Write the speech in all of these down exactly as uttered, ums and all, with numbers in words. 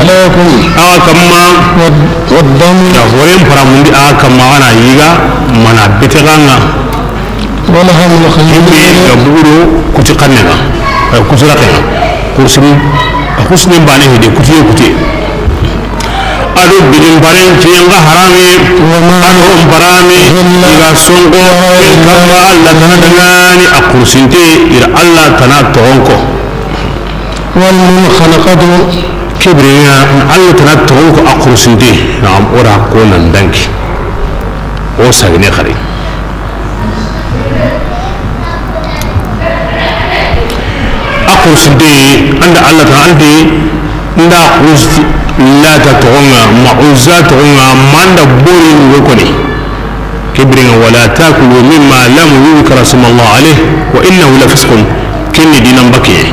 Alaykum. Axa kamma. Wad-, waddam. Na horen paramundi axa kamma, a ga na yiga mana bete xa ŋa. Walahmul khinzir. Himbe ga buguro kuti xanne ŋa. Eh, kuti raxe ŋa. Kursini, a kursini bane hede, kuti ye kuti. A do bidin baren tiyen ga harame. Wama. A do on barame. Wama. I ga sonko. Wama. Kamma Alla tana dangani a kursinte, ira Alla tana toxon ko. Wal munkhaniqatu. Ke biren ŋa Alla tana toxon ko a kurusinte, naam, o ra ko nan danki. O sagine xari. A kurusinte, an da Alla tana, an da, n da kurusi Lata toxon ŋa, ma Uzza toxon ŋa, ma n da bori ŋo koni. Ke biren ŋa, wala takulu mimma lam yuzkar ismallah alayh wa innahu lafisqun. Ken ni dinan bakke.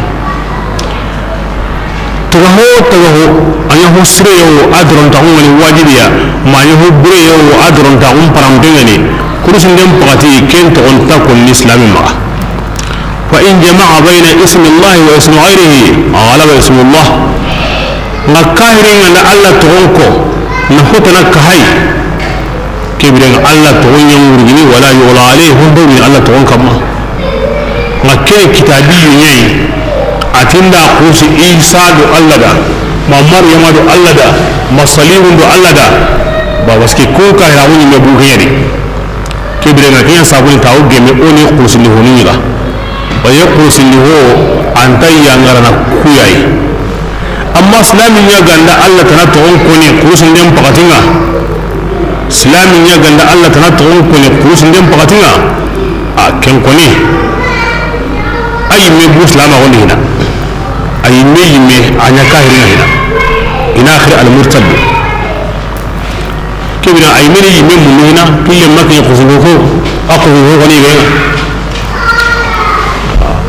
Toga ho, toga ho, a ɲa ho sire yo, a dorontaxu ŋa ni wajibiya, ma a ɲa ho bure yo, a dorontaxu n parampe ŋa ni, kurusinden paxati, ken toxon ta ko ni islami maxa. Fa in jama'a bayna ismillahi wa ismi ghayrihi, ghalaba ismullah. Nga kahiri nga na Alla toxon ko, na hotana kahay. Ke biren ŋa Alla toxon ɲa ŋurgini, wala yu'la alayhi, hondo ni Alla toxon kamma. Nga kene kitabiyu ɲa yi, a ti n da kusi Isa do Alla da, ma Maryama do Alla da, ma Salihu do Alla da. Ba, parce que ko kahira woni me bu ɲa ni. Ke biren ŋa, ken ɲa sabuni ta o geme o ni kursindi honu ɲiga. Wa ye kursindi ho, an ta yangarana kuyayi. Amma silami ɲa ga n da Alla tana toxon koni kursinden paxati ŋa. Silami ɲa ga n da Alla tana toxon koni kursinden paxati ŋa. A ken koni. A yimme bu silama xo ni hina. A yimme yimme, a ɲa kahiri ŋa hina. Ina akhir al murtad. Ke biren ŋa, a yimme ni yimme mundu hina, pille ma ke xusugo ko, a xusugo ko ni be.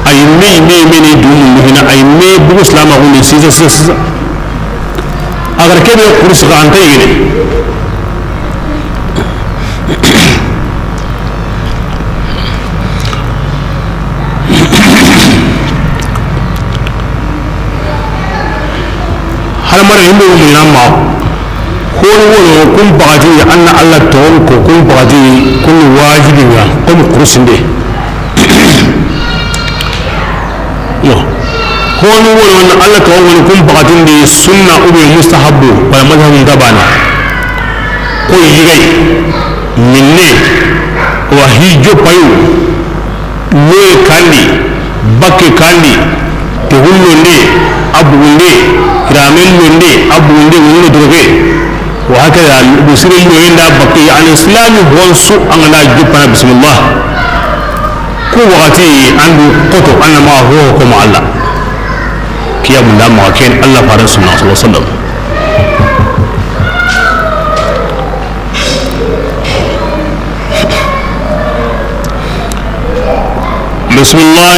A yimme, yimme, yimme ni du mundu hina, a yimme bugu silama ko ni sisa, sisa, sisa. A ga ra ke be kursi ga an ta yigene. Hadamaren himbe wo muɲana ma. Honi wono kun paxati, an na Alla toxon ko kun paxati, kun wajibi ŋa, comme kurusinde. Yo. Honi wono na Alla toxon ko kun paxatindi sunna ou bien mustahabu, wala madhabu nta bana. Ko yigay, minne, wa hijo payu. Loye kandi, bakke kandi, toxun londe, a bugunde, ramen londe, a bugunde, wonno droge. Wa hakada, bu sire loye nda bakke, yani islami honsu, an ga na juppana, bismillah. Ku waxati, an du koto, an na ma ho ko ma Alla. Kiya bunda ma ken Alla faran sunna, sallallahu alaihi wasallam. Bismillah.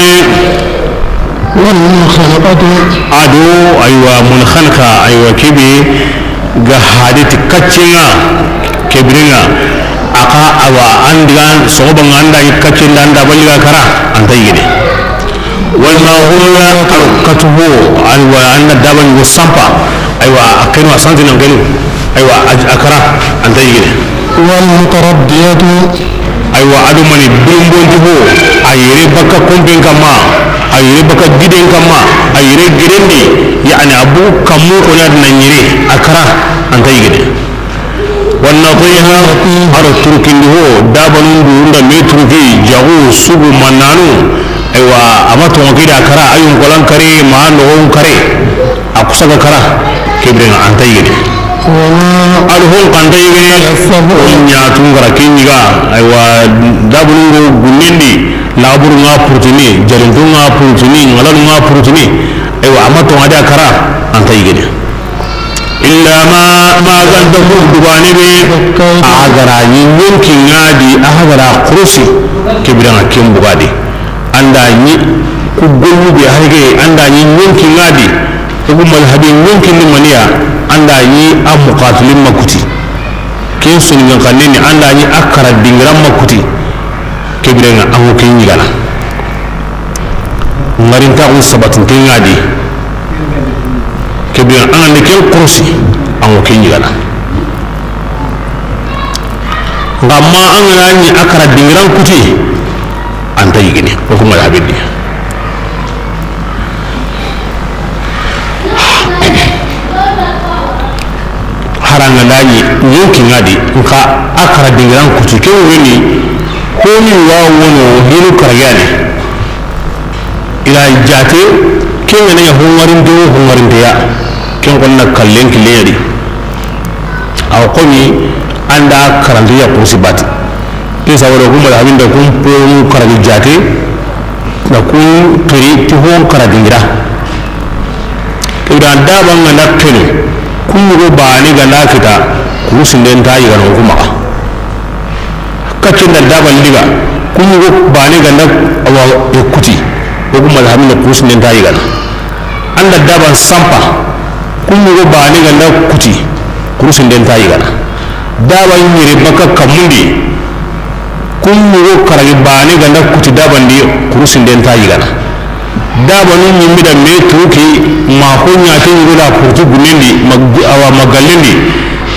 Wal munkhaniqatu. A do, aywa, munkhaniqa, aywa, ke be ga haditi kacce ŋa, ke biren ŋa, a xa, awa, an digan soxoba ŋa, an da yi kacce nda, an da bali ga kara, an ta yigene. Wal ma'qula, a ro katu ho, aywa, an na daban go sampa, aywa, a kenu a santi nan kenu, aywa, a, a kara, an ta yigene. Wal mutaraddiyatu. Aywa, a do mani birinbonti ho, a yere baka kompen kamma, a yere baka giden kamma, a yere gidendi, yani a bugu kammu ko na na yere, a kara, an ta yigene. Wannatiha, a do turkindi ho, dabanun du nda me turki, jaxu, sugu, mannanu. Aywa, a ma toxo ke da kara, ayun kolan kare, ma noxon kare. A kusa ga kara, ke biren ŋa an ta yigene. A do hon xa an ta yigene, o ɲa tungara ke ɲiga, aywa, dabunun go gunnendi, laburu ŋa purtini, jarintu ŋa purtini, ŋalanu ŋa purtini, aywa, a ma toxo a da kara, an ta yigene. Illa ma, ma ganta ku dugane be, a ga ra ɲi ɲonki ŋa di, a ga ra kurusi, ke biren ŋa ken bugadi. An da ɲi ku gollu be hayge, an da ɲi ɲonki ŋa di, o gu madhabi ɲonki ni maniya, an da ɲi a muqatilin ma kuti. Ken soni ŋa kanne ni, an da ɲi a kara dingiran ma kuti. Ke biren ŋa an ŋo ken ɲigana. Ŋarintaxun sabatinte ŋa di. Ke An ga na ken kurusi, an ŋa ken yigana. Nxa ma an ga na ɲi a kara dingiran kuti, a nta yigini, o ku madhabi ni. Hari an ga na ɲi yonki ŋa di, nxa a kara dingiran kuti, ke wure ni, honi wa wono hinu karagiyani. I na jaate, ken ga na ɲa hongarinte wo hongarinte ya, ken xo na kallen kille ya di. Awa xo ni an da karanta ya kurusi bati. Ke sawara ku madhabin da kun ponu karagi jaate, na kun xiri ti hon kara dingira. Ke da daba ŋa na kenu, kun yugo bane ga na kita, kurusinden nta yigana o ku maxa. Kaccen da daban liga, kun yugo bane ga na, awa, e kuti, o ku madhabi ni kurusinden nta yigana. An da daban sampa, kun yugo bane ga na kuti, kurusinden nta yigana. Daban ɲiri baka kamundi, kun yugo karagi bane ga na kuti daban di, kurusinden nta yigana. Dabanu ɲimmi da me tuki ma ho ɲa ke yugo da kurtu gunendi, ma, awa, ma gallendi.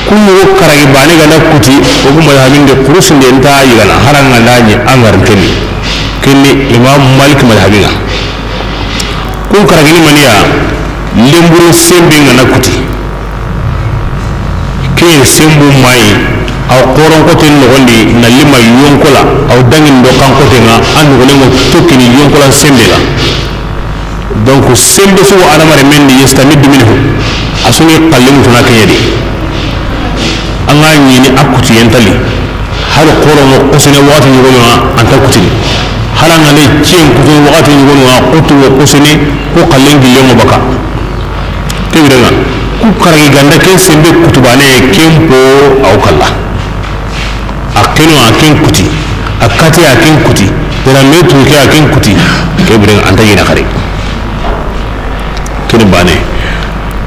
Kun yugo karagi bane ga na kuti, o ku madhabin de kurusinden nta yigana, hari an ga na ɲi an ŋa ri keni. Keni Imam Malik madhabi ŋa. Kun karagini maniya, lemburu sembe ga na kuti. Ke sembu mayi, aw xoron koten noxondi na lima yonkola, aw dangin do kan koten ŋa, an noxonen ŋo tokkini yonkolan sembe la. Donc, sembe su wa adamare mendi yastamiddu minhu, a su ni xallen tuna ke ɲa di. An ga ɲini a kutiyen tali. Hari xoron ŋo xosene waxati ɲugonu ŋa, a nta kutini. Hari an ga ne ciyen kutu waxati ɲugonu ŋa, xutu wo xosene, ku xallen gillen ŋo baka. Ke biren ŋa, ku karagi ga na ken sembe kutu bane, ken po aw kalla. A keno a ken kuti, a kati a ken kuti, ira me tuke a ken kuti. Ke biren ŋa a nta yina xari. Kini bane.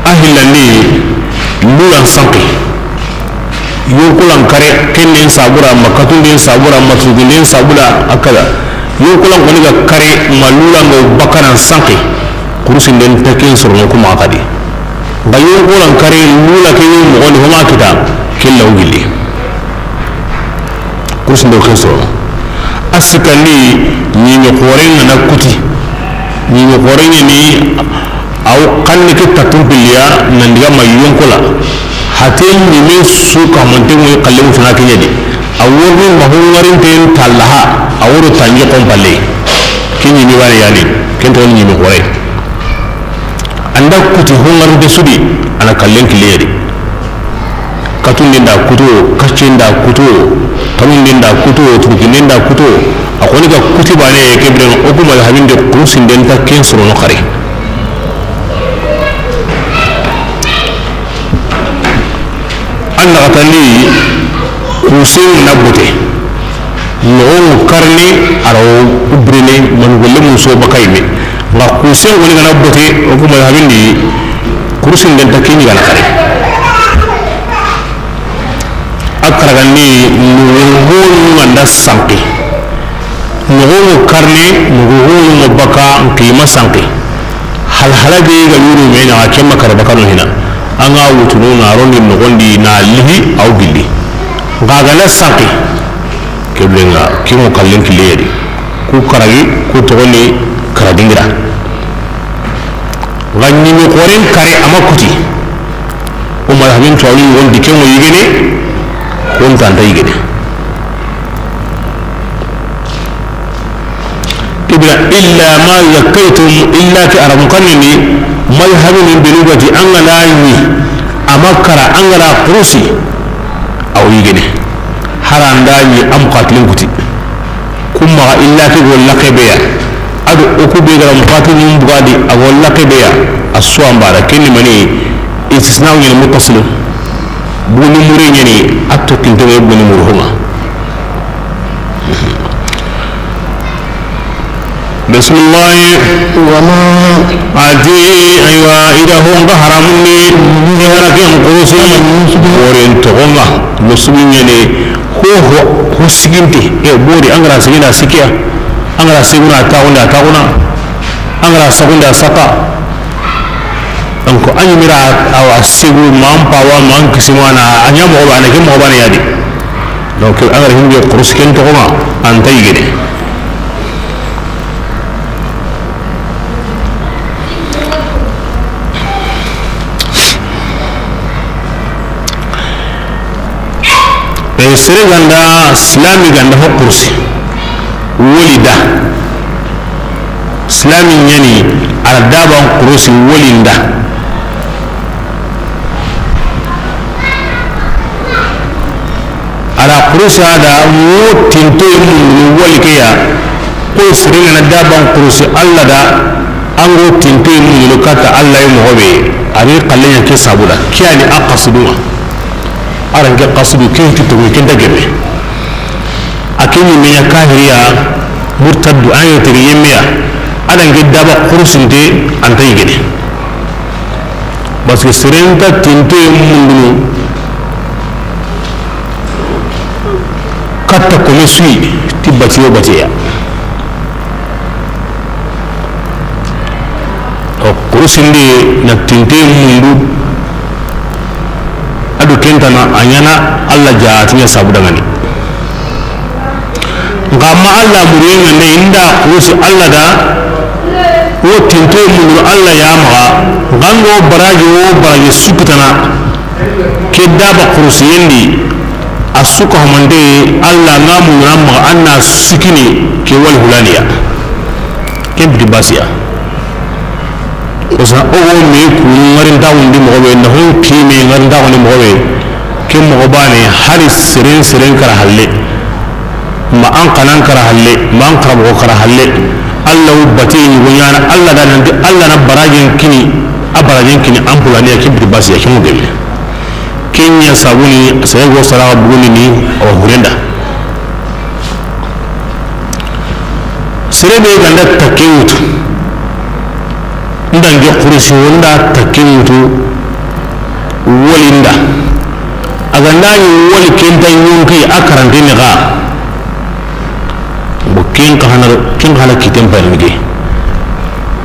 A hillandi, lulan sanki. Yonkolan kare, kennen sabura, ma katunden sabura, ma tugunden sabura, akada. Yonkolan xoni ga kare, ma lulan ga bakana sanki. Kurusinden ta ken sorono ku maxa xadi. Nxa yonkolan kare, lula ke ɲi moxondi, ho ma kita, ken law gilli. Kurusindo ke soro. A sikkandi, ɲimi xoren ga na kuti. Ɲimi xoren ɲa ni, aw xanne ke tattun pilliya, nan diga ma yonkola. Hate ɲimi su ka mante ŋoy xalle mutuna ke ɲa di. A worni ma ho ŋarinten tallaha, a woro tanji xon palle. Ke ɲimi bane yani, ken to ɲimi xore. An da kuti ho ŋarinte su di, a na kallen kille ya di. Katunden da kuto, kaccen da kuto, tanunden da kuto, turukinden da kuto. A xoni ga kuti bane, ke biren ŋa o ku madhabin de kurusinden ta ken sorono xari. An na xatandi, kusen na bote. Noxon karni, a ra wo birene, manu golle mun so baka yi me. Nxa kusen woni ga na bote, o ku madhabin di, kurusinden ta ken ɲi ga na xari. A karagandi, noxo honu ga na sanki. Noxo wo karne, noxo honu wo baka, n kima sanki. Hal hala be ga yuru me na, ken ma kare baka no hina. An ga wutunu na rondi noxondi na lihi, aw gilli. Nxa ga na sanki. Ke biren ŋa, ke ŋo kallen kille ya di. Ku karagi, ku toxoni kara dingira. Nxa ɲimi xoren kare a ma kuti. O madhabin tuwanu yogon di ke ŋo yigene, xo nta nta yigene. Ibra illa ma zakkaytum, illa ti arabu kanni ni, madhabin benu ga ti an ga na ɲi, a ma kara an ga na kurusi, aw yigene. Hari an da ɲi am xatilin kuti. Ku maxa illa ke go laqe be ya. A do o ku be ga ra muxatilun bugandi a go laqe be ya. A su an bara kenni mani istisna ɲeni muttasil. Buguni mure ɲeni a to kinte buguni muru huma. Bismillah. Wa ma. A ti, aywa, i da ho ŋa haramun ni, i ga ra ken kurusi, xoren toxo ŋa, musubi ɲeni, ho, ho, ho siginte, e, bori, an ga ra sigina sikiya, an ga ra siguna taxunda taxuna, an ga ra sagunda saqa. Donc, a ɲi mira, awa segu, ma an pawa, ma an kisima na, a ɲa moxo ba, a na ke moxo ba ne ya di. Donc, a ga ra himbe kurusi ken toxo ma, a nta yigene. E, sere ga nda, silami ga nda ho kurusi, woli da. Silami ɲa ni, a ra daban kurusi woli nda. A ra kurusi a da, wo tinto yi mundunu woli ke ya. Ko sere ga na daban kurusi Alla da, an go tinto yi mundunu kata Alla yi moxo be, a ni xalle ɲa ke sabu da. Ke ya ni a xasudun ŋa. A ra n ke xasudu ke ti togo ke nta gemme. A ke ɲi me ɲa kahiriya, murtaddu, a ɲi tege yemme ya. A da n ke daba kurusinte, a nta yigene. Parce que sere nta tinto yi mundunu katta kome suyi ti batiyo batiya. O kurusinde na tinte mundu, a do kentana a ɲana Alla ja a ti ɲa sabu dangani. Nxa ma Alla muriyen ŋa nde inda kurusi Alla da, wo tinte mundu Alla ya maxa, nxa ŋa wo baraji wo baraji sukutana, ke daba kurusiyen di, a suka hamande Alla ŋa munduna maxa, an na sikini ke wali hulaniya. Ken biti basiya. Kosa o wo me ku ŋarintaxundi moxo be, na hon kime ŋarintaxundi moxo be, ke moxo bane hari seren seren kara halle, ma an xanan kara halle, ma an xaramoxo kara halle. Alla wo bate ɲugo ɲana Alla da nanti Alla na barajen kini, a barajen kini an pulaniya. Ken biti basiya, ken ŋo gelle. Ken ɲa sabuni sere go saraxa buguni ni awa hurenda. Sere be ganda takke wutu, nda nge kurusi wonda takke wutu, woli nda. A ganda ni woli kenta ɲonki a karante ni ga. Bo ken ka hana, ken ka hana kiten parni ke.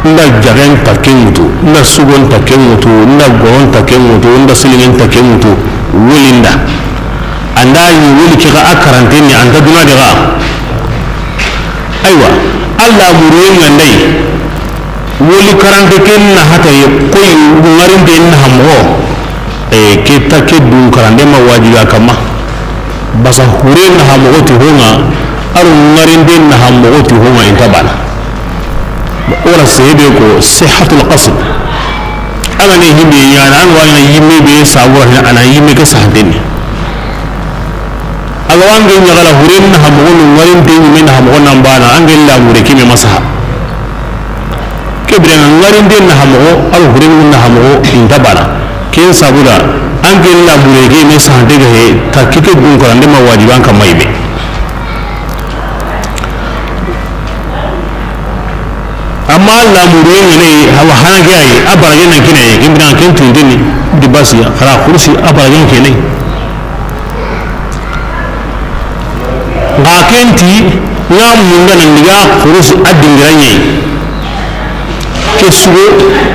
Nda jagen takke wutu, nda sugon takke wutu, nda goron takke wutu, nda silingen takke wutu, woli nda. Anda ni woli ke ga a karante ni anta duna de ga. Aywa, Alla muriyen ŋa ndai. Woli karante ken na hataye koy ŋarinte na hamo. E, ke ta ke dun karande ma wajibi a kamma. Basa hure na hamoxo ti honga, aro ŋarinde na hamoxo ti honga inta bana. Wala sehebe ko sihhatul qasd. Angane himbe yana an wala yimme be sabura hina ana yimme ke sahantenni. Aga wange ɲagala hure na hamoxo no ŋarinde yimme na hamoxo nan bana ange la mure kime masaha. Ke biren ŋa ŋarinde na hamoxo, aro huren na hamoxo, inta bana. Ken sabuda, an ke la mure ke me sante ga he, ta kike gun karande ma wajiban kamma yimme. Amma la mure ne, hawa hanake ay, a baraje nan kine, ken biren ken tundini, di basi, xara kursi, a baraje kene. Nxa ken ti, ŋa munda nan diga kurusi a dingira ɲe. Ke sugo,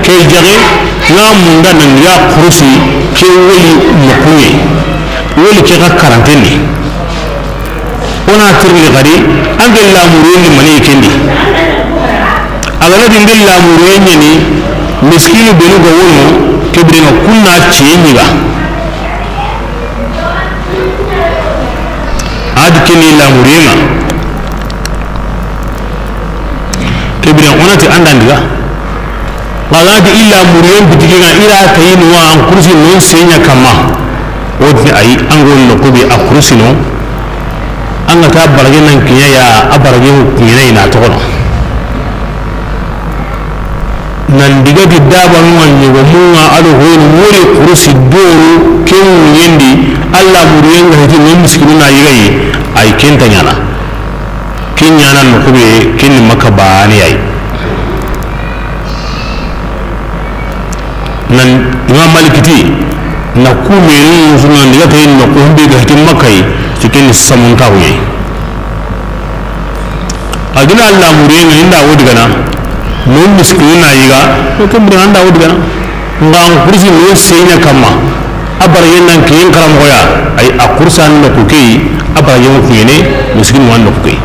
ke jaxe, ŋa munda nan diga kurusi, ke woli moxu ɲe. Woli ke xa karanteni. O na tirni xadi, an ke lamuriyen ni mani kendi. A ga na di n ke lamuriyen ɲeni, miskinu benu ga wono, ke biren ŋa kunna ciye ɲiga. A di kini lamuriyen ŋa. Ke biren o na ti an da n diga. Wala di illa muriyen bitigi ŋa ira tayi nuwa an kursi non senya kamma. O di ayi an go no ko bi a kursi no. An ga ta barage nan kiɲa ya a barage kiɲa ina to kono. Nan diga di dabanu ŋa ɲogo mu ŋa a do hoyini wori kurusi doru ken ŋuɲendi Alla muriyen ŋa heti no miskinu na yigayi ay ken ta ɲana. Ken ɲana no kube ken ni Makka bane ay. Nan Imam Malik ti na kumenu suna diga tayi no ko be ga heti Makka yi ti ken ni samun ta wuye. A gina Alla muriyen ŋa inda wodi gana. Mo miskinu na yiga, ko ken bure anda wodi gana. Nxa an kursi no seyna kamma, a barajen nan kiyen karamoxoya, ay a kursa noxu ke yi, a barajen kuɲene, miskin wa noxu ke yi.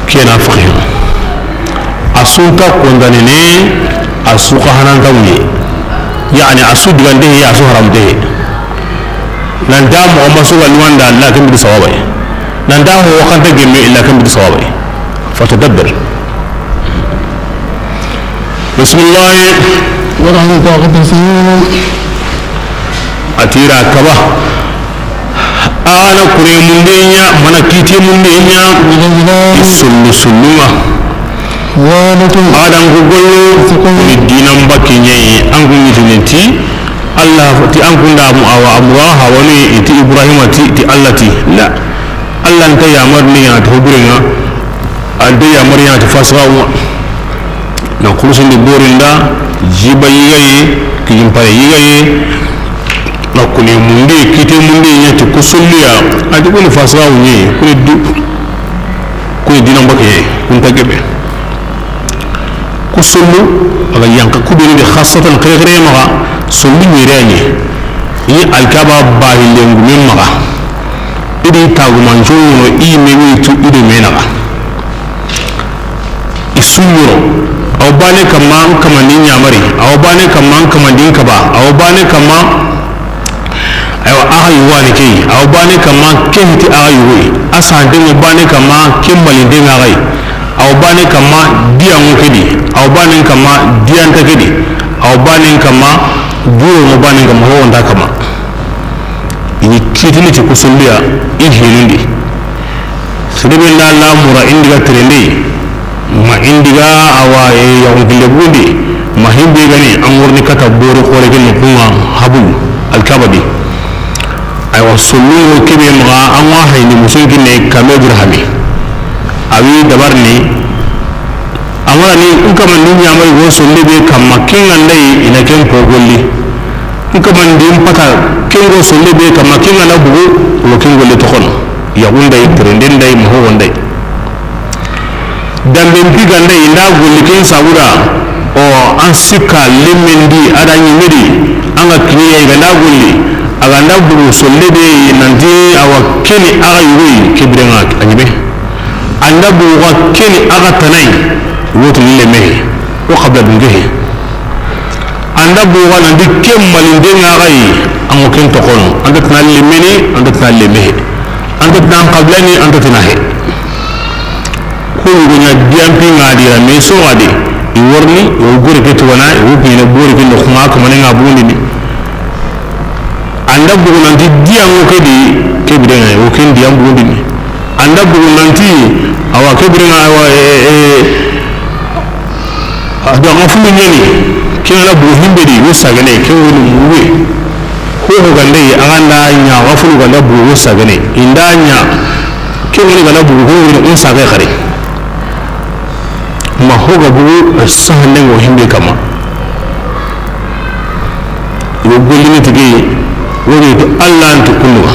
Kena faxi a sunta kondanene, a su xa hananta wuye, yani a su digante he, a su haramte he. Nanta moxo ma su ga luwanda, illa ken bidi sawaba yi. Nanta ho waxanta gemme, illa ken bidi sawaba yi. Fatadabbir. Bismillah. ولا تقتسموا. A ti ra kaba. Axa na kune munde ɲa, mana kite munde ɲa. بالأزلام. Sullu sullunga. ذلكم. Axa da an ku gollu. خير لكم. Ni dinan bakke ɲa yi, an ku ɲitini ti Allah ti an kunda mu awa amura hawani ti Ibrahima ti, ti Allah ti. La. Allah nta yamar ni ya to burenga. Ante yamar ya ti fasrawa. Na kursundi borinda, jiba yigaye, kijin pare yigaye, na kune munde, kite munde ɲa ti kusulliya, a ti kuni fasrawu ɲe, kuni du, kuni dinan bakke ɲe, kun ta gebe. Kusullu, a ga yanka kubeni de khasatan kere kere maxa, sullu ɲere ɲe, yi alkaba bahi lengu men maxa, idi tagumanco ŋono i me wi tu ido menaxa. I suɲoro, aw bane kamma n kamandi ɲamari, aw bane kamma n kamandi n kaba, aw bane kamma, awa, axa yugo ani ke yi, aw bane kamma ke hiti axa yugo yi, a santengo bane kamma ke malinten axa yi, aw bane kamma diyango ke di, aw bane kamma diyanta ke di, aw bane kamma burongo bane kamma howonta kamma. I ni kitini ti kusulliya, i hinundi. Sere be nda lamura indiga terende, ma indiga awa e yaxunkille bundi, ma himbe gani an worni kata bori xore ke noxunga habul alkaba di. Aywa, sollu kebe maxa an wa hayni musun kinne kame dirhami. Awi dabarni, amara ni n kamandi ɲamari go solle be kamma, ken ga nda yi i na ken po golli. N kamandi n pata ken go solle be kamma, ken ga na bugu, wo ken golle toxono. Yaxu nda yi, terende nda yi, moxo nda yi. Dambe n piga nda yi, nda golli ken sabuda, o an sikka lemmen di, a da ɲimedi, an ga kini ya i ga nda golli, a ga nda bugu solle be yi, nanti awa keni axa yugo yi, ke birenga a ɲime. An da bugu xa keni axa tana yi, wotu ni lemme he, o xabila dunke he. An da bugu xa nanti ke malinten ŋa xa yi, an ŋa ken toxono, an da tana lemme ni, an da tana lemme he, an da tana xabila ni, an da tana he. Ko yugo ɲa diyanpi ŋa di ra, me so xa di, i worni, i wo gore ke tugana, i wo kine bori ke noxu ŋa, kamane ŋa bugundini. An da bugu nanti diyanŋo ke di, ke birenŋa, i wo ken diyan bugundini. An da bugu nanti, awa, ke birenŋa, awa, e, e, a do ŋa fulu ɲeni, ke ŋa na bugu himbe di, wo sagane, ke wo ni muwe. Ho ho gande, a ga nda ɲa, ŋa fulu ganda bugu wo sagane. I nda ɲa, ke wo ni ganda bugu, ho wo ni un sage xare. Ma ho ga bugu, sahande ŋo himbe kama. Wo gollini tigi, wo ni to Allah nti kunduga.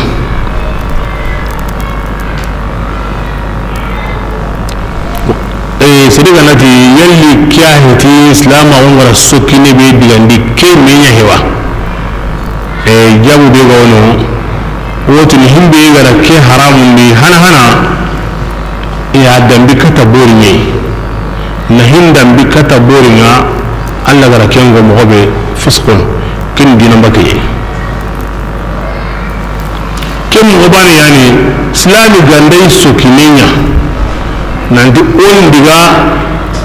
E, sere ga na ti, yalli ke ya heti silamaxu ŋa ra sokkine be digandi ke me ɲa hewa? E, jabu be ga wono, wo tini himbe ga ra ke haramundi hana hana, i ya dambi kata bori ɲe. Na hin dambi kata bori ŋa, Allah ga ra ken go moxo be, fisqun, ken dina mbake ɲe. Ken moxo bane yani, silami ganda i sokine ɲa. Nanti o n diga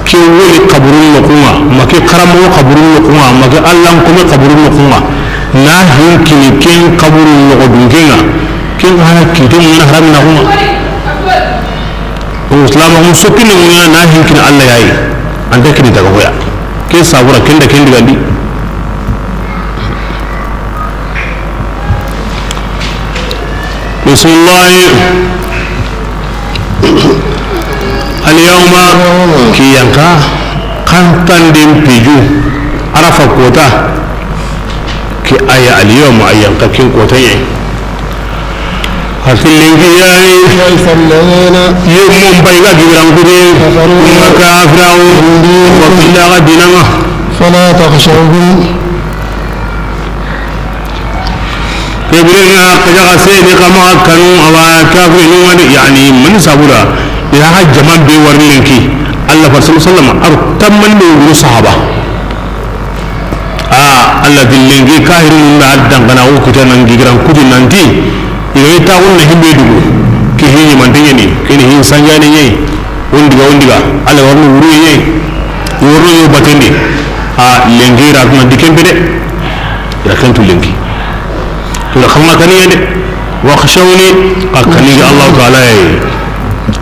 ke woli kaburun noxu ŋa, ma ke xaramoxo kaburun noxu ŋa, ma ke Allan kome kaburun noxu ŋa. Na hinkini ken kaburun noxo dunke ŋa, ken hana kite ŋa na harami naxu ŋa. O silamaxun sokine ŋa na hinkini Allah ya yi. Anta kini daga hoya. Ke sabura ken da ken digandi. Bismillah. Al yawma, ki yanka, kan tanden piju, Arafa kota, ki aya al yawma, a yanka kin kota ye. Hakilen ke yani. يئس الذين Ye mon bay ga gibiran kude. كفروا Nga kafirawo. من دينكم Wa killa ga dinanga. فلا تخشوهم. Ke birenga kaja ga seni kama kanu awa kafirin wani, yani, man sabura. Ya ha jaman be warni lenki. Allah fa sallallahu alaihi wasallam ar tamman do wuru sahaba. A, Allah dillengi kahirin da addan kana o kuta nan gigiran kutu nanti. Iga ta wonna himbe dugu. Ki hini mantengeni, kini hin sanjani ne. Wondiga, wondiga, Alla warno wuru ye, warno yo batende. A lenki ra tuna diken pede. Ira kentu lenki. Tura kama kaniya de. Wakhshawni, a kaniya Allah Ta'ala ye.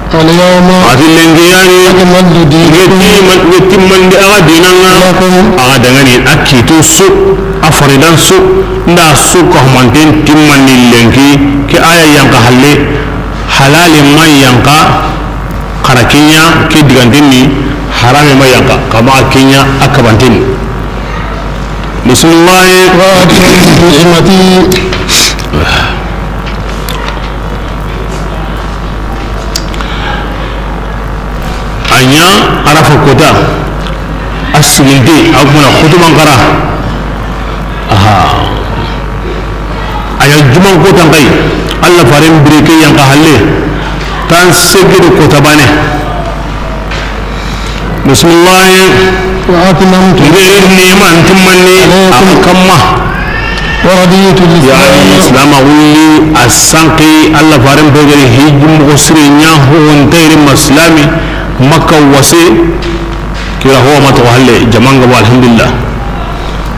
اليوم A ti lenki yani. أكملت دينكم Nge timman, nge timmandi aga dinanga. لكم Aga dangani a kitu su, a faridan su, nda su ka humanten timmandi lenki, ke aya yanka halle, halali ma yanka, Xara kiɲa ke diganten ni, harame ma yanka, kama a kiɲa a kabanten ni. Bismillahi. وأتممت نعمتي A ɲa Arafa kota, a siginte, a kuma na xutuban xara. Aha. A ya juman kotan kai, Allah faren bire ke yanka halle, tan segede kota bane. Bismillah. وأتممت Ngeri neman timmani عليكم a kamma. ورضيت لكم Yani الإسلام Islam wulli a sanki, Allah faren begeri hijju moxo sire ɲa ho on tayri maslami Makka wase. Kira ho ma to halle jamanga wa alhamdulillah.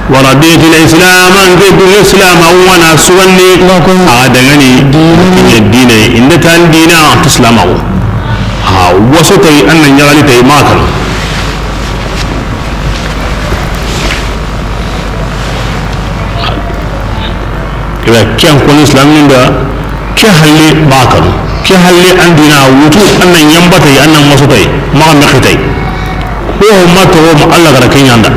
ورضيت الإسلام, an ke du Islam a wana suganni لكم a dangani دينا Diine, inda tan diina Islam a. Ha, waso tay an na ɲagali tay makan. Kira kiyan kon Islam ninda ke halle makan. Ke halle an diina wutu an na ɲambatay, an na masotay, maxa mexitay. Ko ma to ma Allah gara ke ɲanda.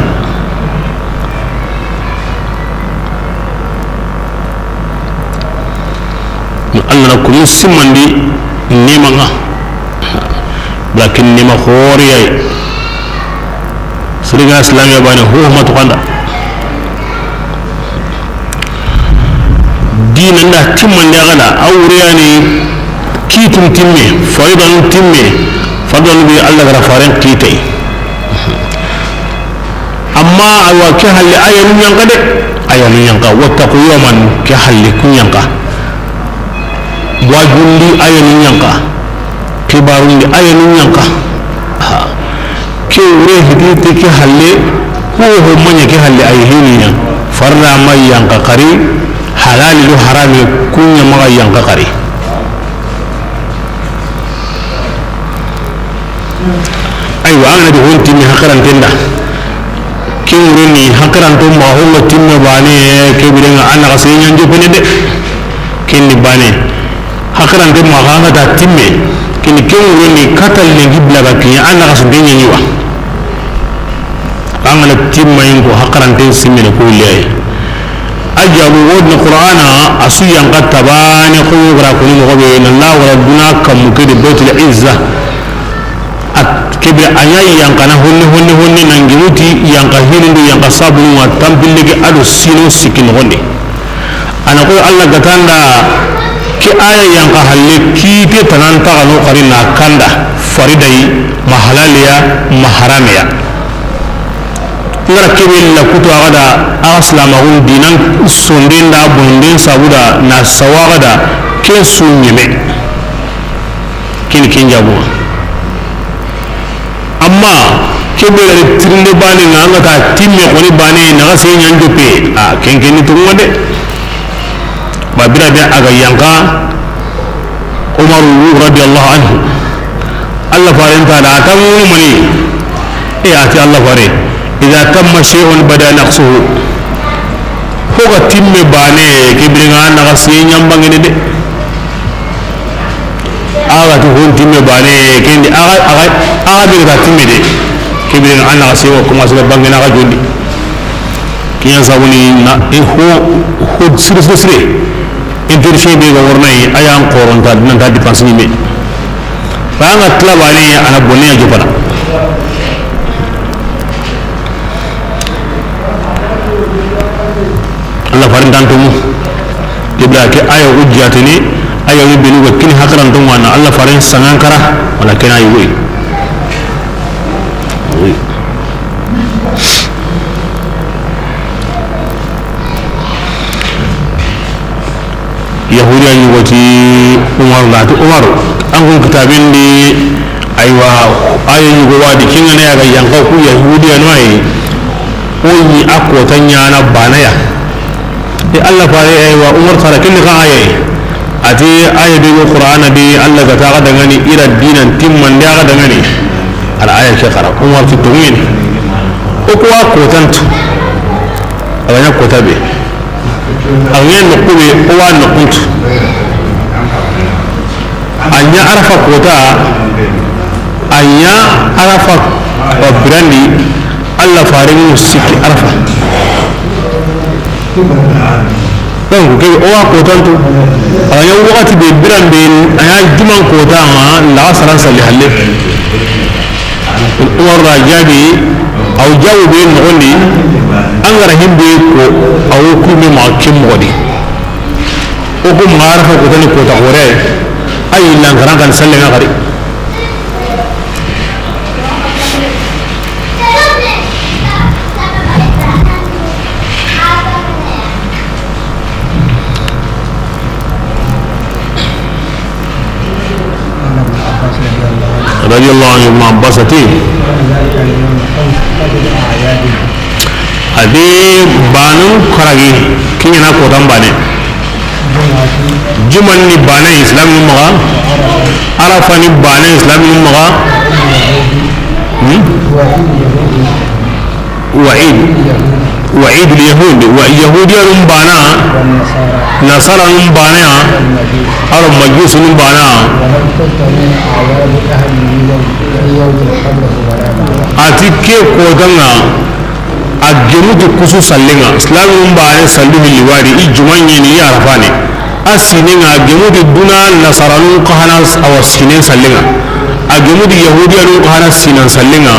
Allah na kunu simmandi nemanga. Lakin nema xoriyay. Siriga Islam ya bane ho ma to kanda. Diina nda timmandi a gana, a wureyani kitun timme, faridan timme, faridan be Allah gara faren kitay. Amma awa ke halle ayanu ɲanka de, ayanu ɲanka, wattaqu yawman ke halle ku ɲanka. Wajundi ayanu ɲanka. Kibarundi ayanu ɲanka. Ha. Ke wure hiti te ke halle, ho ho maɲa ke halle ay hiniya. Farra ma yanka kari, halali do harami kunya ma yanka kari. Aywa, an ga na di hon timme hakaranten da. Ke wure ni hakaranto ma ho ma timme bane, ke birenga an na ga se ɲanjo pene de. Ken ni bane. Hakarante ma xa an ga ta timme, kini ke wure ni katal ne gibla ga kiɲa, an na xa sunte ɲaɲi wa. An ga na timma in ko hakarante simmene ko ley. A jabu wodni Qur'ana, a su yanka tabane ko yogra ko ni moxo be na la wara duna kammu ke de Baitul Izza. A kebe a ɲa yanka na honne, honne, honne na ngi wuti yanka hinindu, yanka sabunu wa tampille ke ado sino sikki noxondi. A na koy Allah ga tanda ke aya yanka halle kite tanan taga no kari na kanda fariday ma halaliya ma haramiya. Ngara kebe la kutu a ga da a silamaxun dinan sonden da bonden sabuda na sawa ga da ken su ɲeme. Ken, ken jabu. Amma ke be gari tirinde bane nga, an ga ta timme xoni bane na ga se ɲan joppe. A ken ken ni tunga de. Ba bira be a ga yanka Umaru radiyallahu anhu. Allah faren ta da a ta mu mani. E a ti Allah fare, idha tamma shay'un bada naqsuhu. Ho ga timme bane ke birenga na ga se ɲan bangene de. A ga ti hon timme bane, kendi a ga, a ga, a ga be ga timme de. Ke be an na sewa kuma sila bange na ga jondi. Kiyan sabuni na e ho, ho sire, sire, sire. E Chrétien be ga worna yi, a yan xoronta, nan ta dépense ni me. Ba nga tla bane, a na bonne ya jopana. Allah farin dan tumu. Ibra ke ayo hujjatini, ayo ni benu ga kini hakaran to wana Allah farin sangankara, wala kena yi woy. Yahudiya yugo ti Umar, na ti Umar, an kun kitaben di, aywa, ayo yugo wadi kingana ya ga yanka ku Yahudiya no ay. O yi a kota ɲana bana ya. E Allah fare, aywa, Umar sara kin ka aye. Ati aye be Qur'ana di, Allah ga ta ga dangani ira dinan timman da ga dangani. Al aya ke kara Umar ti tumin. O ko wa kotantu. Ala ɲa kota be. A ŋe noqu be, o wa noquntu. A ɲa Arafa kota, a ɲa Arafa wa birandi, Allah faren ŋu sikki Arafa. Donc ke o wa kotantu. A ɲa waxati be biran be, a ɲa juman kota ma, la saran salli halle. Umar da jaabi, aw jaabu be noxondi, an gara himbe ko, aw kume ma kin moxodi. O ko ma Arafa kota ni kota xore, ay lankaran kan sallen ŋa xari. Radiyallahu anhu, Ibn Abbas ati, a di banu karagi, kiɲana kotan bane. Juman ni bane Islam ni maxa, Arafa ni bane Islam ni maxa. Hmm? وعيد، وعيد اليهود، ويهودية نمبانا، نصارى نمبانا، أرو مجوس نمبانا. A ti ke kotanŋa, a gemuti kusu sallinŋa, Islam num baane sallu hilli wadi, i juma ɲeni, i Arafa ni. A sinenŋa, a gemuti duna nasaranun kahana awa sinen sallinŋa. A gemuti yahudiyanun kahana sinan sallinŋa.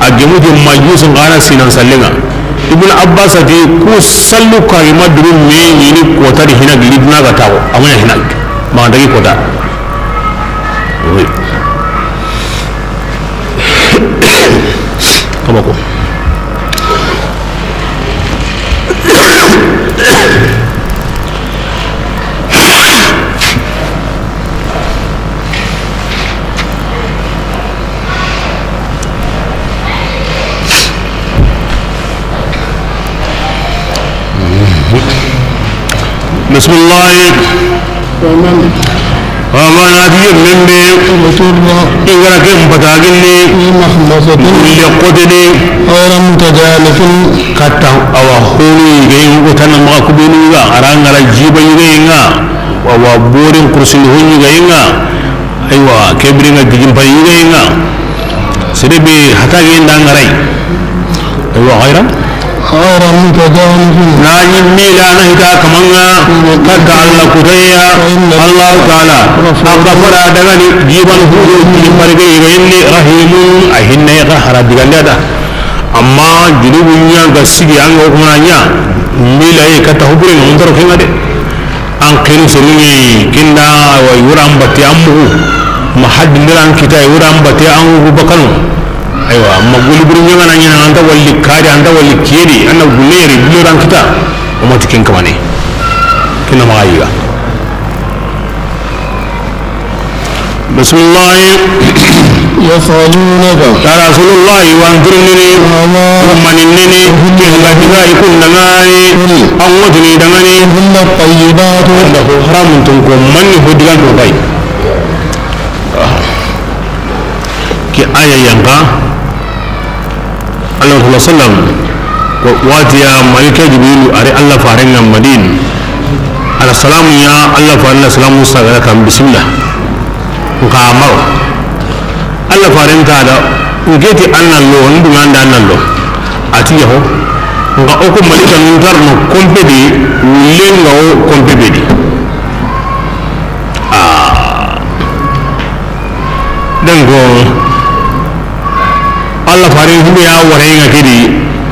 A gemuti majusun kahana sinan sallinŋa. Ibn Abbas ati, ku sallu kayima duru me ɲini kota di hina gili duna ga tawo. Amana hina. Ma dagi kota. Oui. Kamako. بسم الله. ومن ومن أدي من به. اضطر. إن كان كم بتاعني. في مخمصة. لقتني. غير متجانف. Katta awa honu yigayi ŋa, tana maxa kubenu yiga, a ra ŋa ra jiba yigayi ŋa, awa borin kursini hon yigayi ŋa, aywa, ke biri ŋa gijin pay yigayi ŋa, sere be hata ge nda ŋa ray. Aywa, xayra. غير متجانف. Na ɲi mila na hita kamanŋa, katta Allah kutaya, فإن الله Allahu Taala, غفور. A gafara dangani, jiban hudu, barge yigayi ni, رحيم, a hinne ga hara digande da. Amma junubu ɲa ga sigi an ga kuma ɲa, mila ye katta hubure ŋa, on taro kenga de. An xenu sonu ɲi kinda, wa i wura an batte an mugu. Ma haddi ndira an kita, i wura an batte an mugu bakano. Aywa, ma goli buru ɲaŋana ɲaŋa, anta walli kadi, anta walli kiyedi, anna gulle yeri, gulle ran kita. O mati ken kamane. Kina ma yiga. بسم الله. يسألونك. Ya Rasulullah, i wa an tirindini, ماذا. Manini, أحل لهم. Ken ga diga i kun dangani, قل. An wotini dangani. أحل الطيبات. Anda ko haramun tun ko manni ho digan to bay. Ke aya yanka. Alayhi sallam, wa-, watiya Malika Jibrilu ari Allah farenŋa Madina. Ala salamu ya Allah farenŋa salamu sagara kan bismillah. Nka amaro. Allah faren ta da, ngeti annallo, ndu nganda annallo. Ati yaho. Nka oko Malika nun tarno kompe di, wulenga o kompe bedi. Ah. Donc, Allah faren himbe ya warayen ŋa ke di.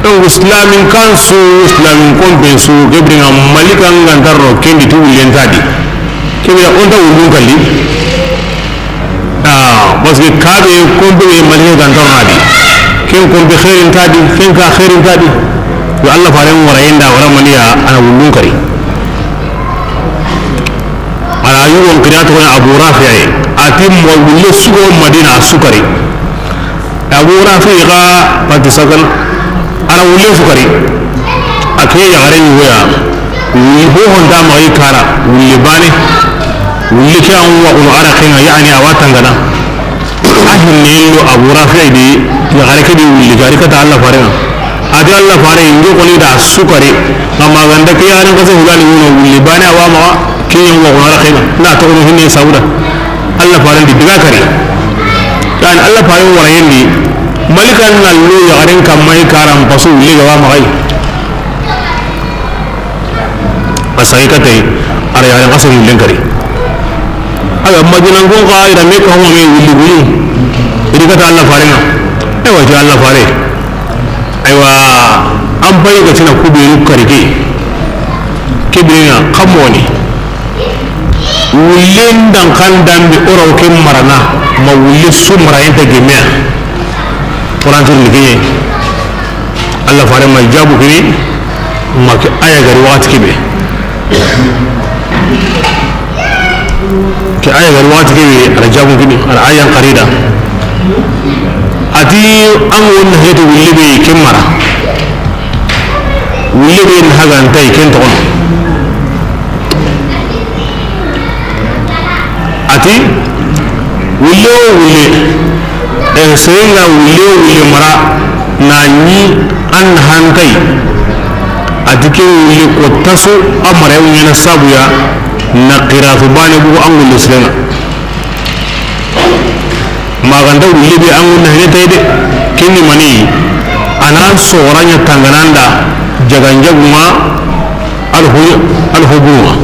Donc, Islamin kan su, Islamin konpen su, ke biren ŋa Malikan ga nta ro ken di ti wullen nta di. Ke biren ŋa o nta wullun kalli. Ah, parce que kabe konpe be Malikan ga nta ro na di. Ken konpe xeerin nta di, ken ka xeerin nta di. Yo Allah faren warayen da wara maniya a na wullun kari. A na yugon kiri a toxo ni Abu Rafi yi. A ti mo wulle su go Madina a su kari. Abu Rafi ga pati sakan. A na wulle su kari. A ke yaxare yugo ya. Wulli ho ho nta maxa i kara. Wulli bane. Wulli ke an wa kuno a ra ken ŋa, yani a wa tangana. A hinne lo Abu Rafi di, yaxare ke di wulli gari kata Allah faren ŋa. A ti Allah fare, n jo koni da su kari, amma ganda ke yaxare n kase hulani wono wulli bane a wa maxa, ke yan wa wala xena na to no hinne sauda. Allah faren di diga kari. Kan Allah faren warayen di, Malikan na lo yaxaren kamma i karan pasu wulli ga wa maxa. A saxi kate, a ra yaxaren xase wullen kari. A ga Madinan kon xa, i ra me ko homa me wulli gulu. I ri kata Allah faren ŋa. Aywa, ti Allah fare. Aywa, an bayi ga tina kubenu kari ke. Ke biren ŋa, xa moni. Wullen dan kan dambi o ra ke marana, ma wulle su marayen ta gemeya. Quran tun ni ke. Allah fare ma jabu kini, ma ke aya gari waxati kebe. Ke aya gari waxati kebe, a ra jabu kini, a ra ayan qarida. A ti an wonna hetu wulle be ke mara. Wulle be na haga nta yi ken toxo no. A ti, wulle wo wulle, e, seren ga wulle wo wulle mara, na ɲi an hantai. A ti ke wulle ko tasu, a mara wu ɲana sabu ya, na qiraatu bane bugu an wulle siren ŋa. Maganta wulle be an gunna hene tay de. Kenni mani, a na sogoranya tangananda, jaganjagunga, alhu-, alhuburunga.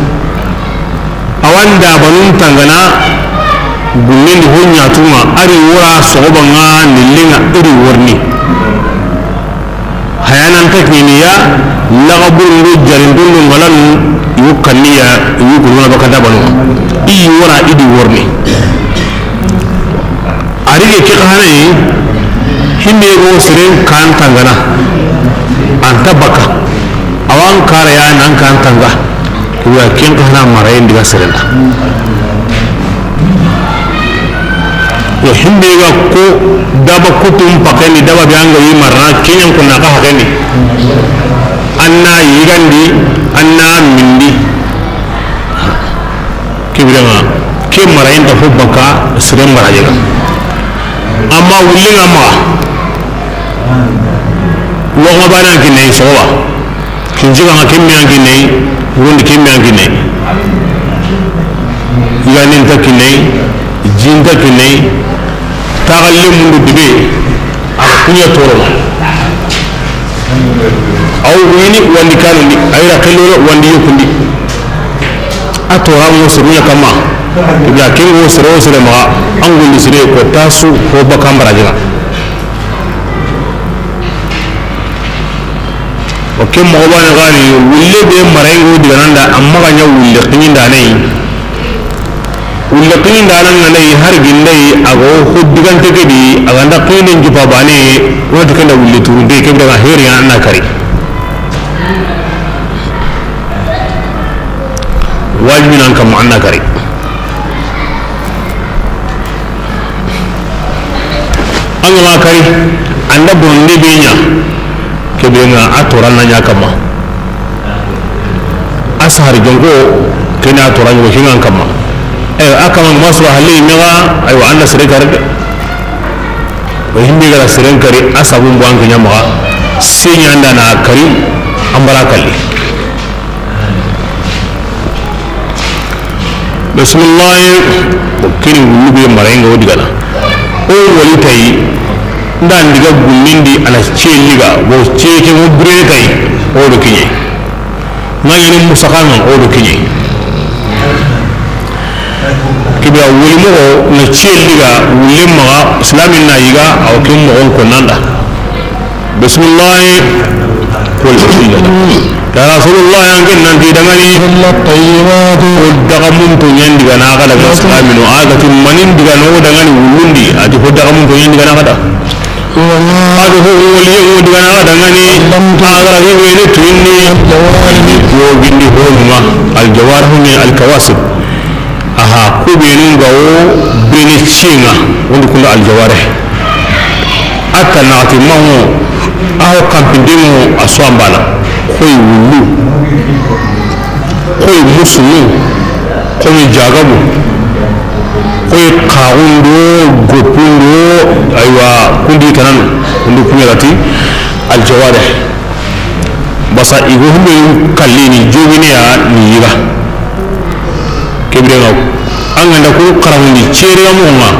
Awanda banun tangana, gullendi ho ɲatunga, ari wora sogobanga, nillenga, iri worni. Hayanan ta kiniya, laga burundu jarindundu ngalanu, yu kanniya, yu guluna baka dabanu. I wora idi worni. Arige ke xanai, himbe go siren kan tangana. Anta baka. Awan kara ya nan kan tanga. Kuya ken xana marayen diga serenda. Yo, himbe ga ko daba kutum pakeni, daba be anga yi marna, kenyan ko na ka hakeni. Anna yigandi, anna mindi. Kibirema, ke marayen ta fo baka, sire marayen. Amma wulli nga ma. Wo ma bana kinai sowa. Kinjiga ŋa kemme an kinai, wondi kemme an kinai. Yiganden ta kinai, jin ta kinai, taxalle mundu dibe, a kuɲa torono. Aw wini wandi kanundi, a yira xelloro wandi yokundi. A tora mo seruɲa kama, ya kengo sere o sere maxa, an gundi sire ko tasu ko bakambara jina. O ke moxo bane gani, wulle be marengo digananda, amma ga ɲa wulle xiɲindane yi. Wulle xiɲindana ngana yi, har ginde yi, a go ho digante ke di, a ganda xiɲinden jupa bane, wonati kenda wulle turunte, ke be daga heri an na kari. Wajibi nan kam an na kari. An ga ma kari, an da bononde be ɲa, ke be ŋa a toran na ɲa kama. A sahari jonko, ke na toran ɲa hingan kama. Eh, a kama masro halle me ga, aywa, an da sere kari de. O himbe ga seren kari, a sabun bo an ke ɲa maxa, se ɲa an da na kari, an bara kalli. Bismillah. O kini wulu be marenga o digana. O wali tayi. Nda ndiga gullindi ala ce liga. Wo ce ke mo bure tayi. O do kiɲe. Mayani musakanga o do kiɲe. Ke be a wuli moxo na ciyel diga wullen maxa, silamin na yiga, awa ken moxon ko nanda. Bismillahi. Qul. Ya Rasulullah, an ken nan ti dangani. Illa tayyibati. Ko daga mun to ɲan diga na ga daga silamino, a ga ti manin diga no dangani wullundi, a ti ko daga mun to ɲan diga na ga da. Ado ho waliye o diga na dangani. Agara ni wene tuinni. Ni jogindi honuma. Aljawarihu ni alkawasib. Aha, ku benu ga wo bene cinga, wondu kunda aljawarih. Atta nati mango, aho kampindemo aswambana. Koy wulu. Koy musumu, koy jagabu, koy kaxundo, gopundo, aywa, kundi tananu, kundu kuɲarati, aljawarih. Basa igo humbe kallini jogini ya ni yiga. Kebire ngaw. An ganda ko karamundi cere mo nga.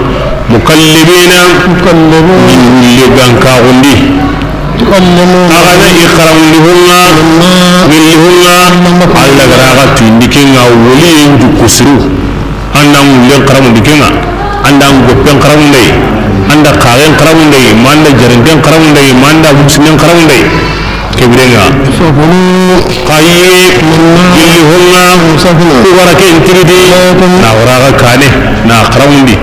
Mukallibina. Mukallibina. Ni wulle gan kaxundi. Axa na i xaramundi honga, gelli honga, Alla ga ra ga tuindi kenga woliyen jukku siru. An da wullen xaramundi kenga, an da goppen xaramundey, an da xaxen xaramundey, ma an da jarinten xaramundey, ma an da wuksinen xaramundey. Kebirenga. Xayi, gelli honga, ku wara ke intiridi, na wara ga kane, na xaramundi.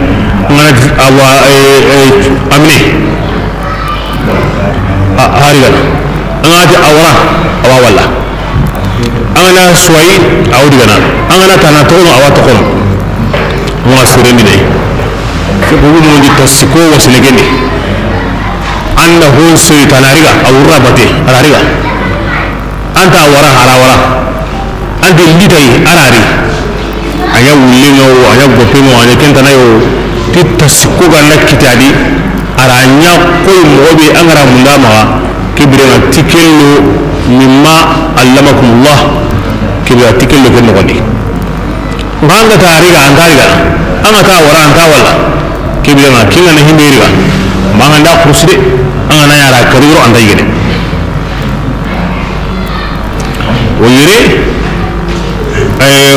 Ngana awa, eh, eh, amine. A, hari gana. An ga ti awara, awa walla. An ga na suwayi, awa digana. An ga na tana toxono, awa toxono. Mo a sere mine. Ke bugu mo di tasiko wasile gende. An da hon soyi tana riga, awura bate, ara riga. An ta wara, ara wara. An ti litay, ara ri. A ɲa wullen ŋa wo, a ɲa goppen ŋa wo, a ɲa kentana yo, ti tasi ko ga na kitadi, a ra ɲa koy moxo be an ga ra munda maxa, ke birenŋa ti kello mimma allamakumullah, ke birenŋa ti kello ken noxondi. Nxa an ga ta riga, an ta riga, an ga ta wara, an ta walla, ke birenŋa, ken ga na himbe riga, ma an ga nda kurusi de, an ga na ɲa ra kari wuro, an ta yigene. O yere, eh,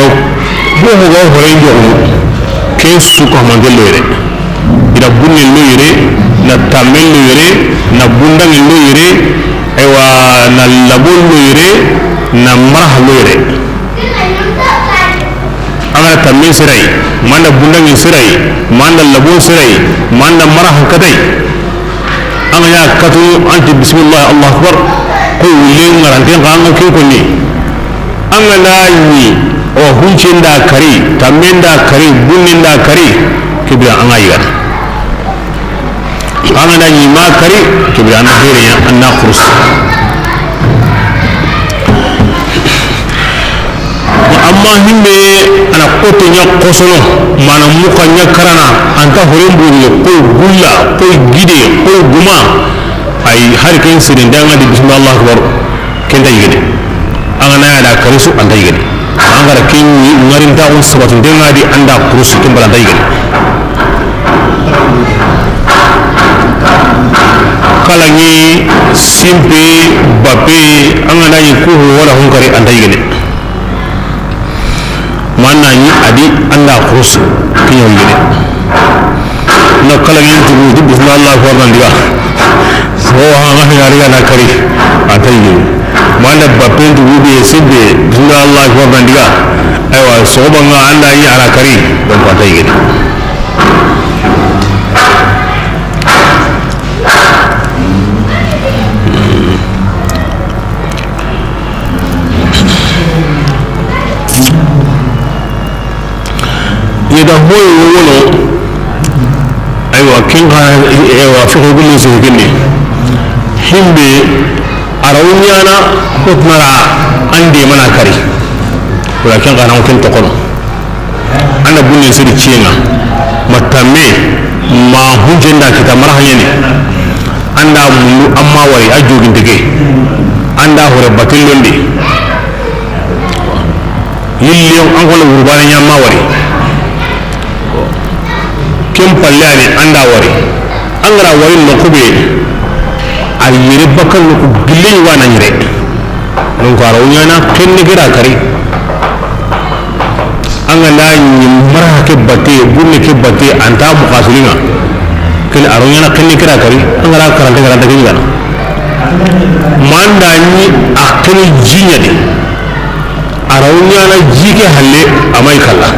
ho ho ga hore njoxu, ken su ko mantel lo yere. I da bunnen lo yere, na tammen lo yere, na bundangen lo yere, aywa, na labon lo yere, na maraha lo yere. An ga na tammen siray, ma an da bundangen siray, ma an da labon siray, ma an da marahan katay. An ga ɲa katu, an ti bismillah, Allahu akbar. Koy wulle ŋaranten xa an ga ken konni. An ga na ɲi, o huncen da kari, tammen da kari, bunnen da kari, ke bire an ga yigana. An ga na ɲi ma kari, ke bire an na bere ya, an na kurus. Amma himbe a na koto ɲa kosono, mana muka ɲa karana, an ta horen buri, koy gulla, koy gide, koy guma. Ay, hari ken sere nda an ga di bismillah, Allahu akbar, ken ta yigene. An ga na ya da karisu, an ta yigene. An ga ra ken ŋarintaxun sabatunten ŋa di, an da kurusi ken bala an ta yigene. Kalaŋi, simpe, bape, an ga na ɲi kuhu wala hunkari, an ta yigene. Ma an na ɲi a di, an da kurusi, ke ɲa yigene. Na kalaŋi tugu, di bismillah, Allahu akbar, nan diga. So, ha, ma fi na diga na kari, an ta yigene. Ma an da bapen tugu be sibbe, bismillah, Allahu akbar, nan diga. Aywa, so ba ŋa an da ɲi a na kari, donc an ta yigene. Yeda hoy wono. Aywa, ken ga, aywa, fiqhu gumun sigi kenne. Himbe a ra wo ɲaana, ko tuma ra an de mana kari. Wala ken ga na ken toxono. An da bunnen siri ciyen ŋa, ma tamme, ma hunce nda kita mara haɲeni. An da mundu, an ma wari, a joginte ke. An da hore batellondi. Yille an xono wurbane ɲa ma wari. Ken palle ani an da wari. An ga ra wari noqu be, a yere bakkan noqu gille wa na yere. Donc a ra wo ɲaana kenne ke ra kari. A An ga na ɲi mara ke batte, bunne ke batte, an ta muxasilinŋa. Ken a ro ɲaana xenne kira kari, an ga ra karanta karanta ke ɲi gana. Ma an da ɲi a xene ji ɲa di. A ro ɲaana ji ke halle, a ma yi kalla.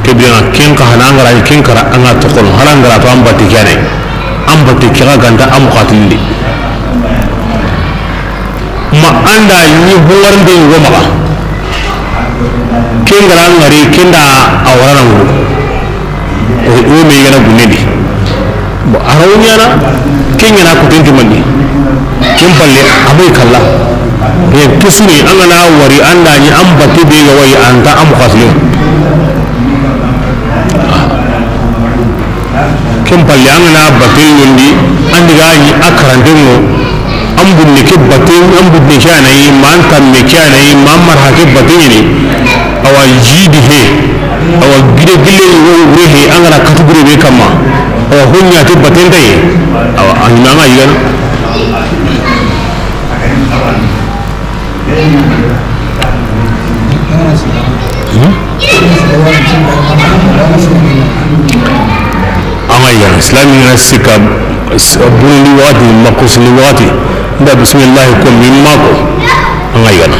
Ke biya ken xa hana an ga ra ken kara an ga toxono, hana an ga ra to an batte ke ya ni. An batte ke ga ganta an muxasilindi. Ma an da ɲi hongarnde yogo maxa. Ken ga ra ŋari, ken da a wara na ŋuru. O, o me gana gunendi. Bon, a ro ɲaana, ken ɲaana ko tenti mandi. Ken palle, a ma yi kalla. Ye tusuni, an ga na wari, an da ɲi an batte be ga wa yi, an ta an muxasilin. Ken palle, an ga na batten ɲondi, an di ga ɲi a karanten ŋo, an bunne ke batten, an bunne ke ya ni, ma an tamme ke ya ni, ma an marha ke batten ɲi ni, awa ji di he, awa gide gille ni wo wure he, an ga na katu gure be kamma, awa ho ɲa te batten ta yi, awa a ɲi ma an ga yigana. An ga yigana, silami na sika, s-, burundi waxati, ma kusini waxati, nda bisimillahi ko min mako, an ga yigana.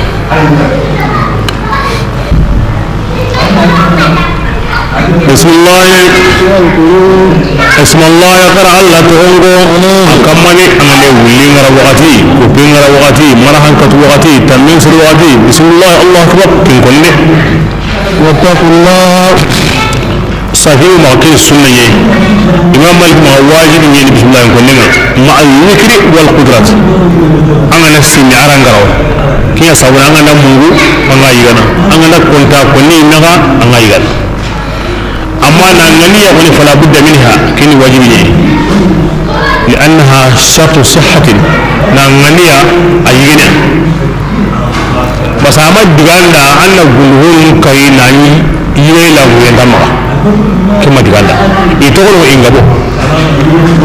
Bisimillahi. Bisimillahi, xara Alla toxon ŋo. An kamane, an ga na wulli ŋara waxati, kuppe ŋara waxati, marahan katu waxati, tammin sir waxati. Bisimillahi, Allahu akbar, kin konde. Wattaqullah. Sahihu ma ke sunna ye. Imam Malik ma wajibi ni bisimillahi konde ŋa. Ma al witri wal qudrat. An ga na sinni a ra ŋa ro. Kiya sabu an ga na mungu, an ga yigana. An ga na konta konni naga, an ga yigana. Amma na ŋaniya woni fala budda minha, kini wajibi ne. Li annaha shartu sihhatin. Na ŋaniya a yigene. Basa a ma diganda, an na gunduhonu kari na ɲi yigene la ŋuyen ta maxa. Ke ma diganda. I toxo no i ŋa bo.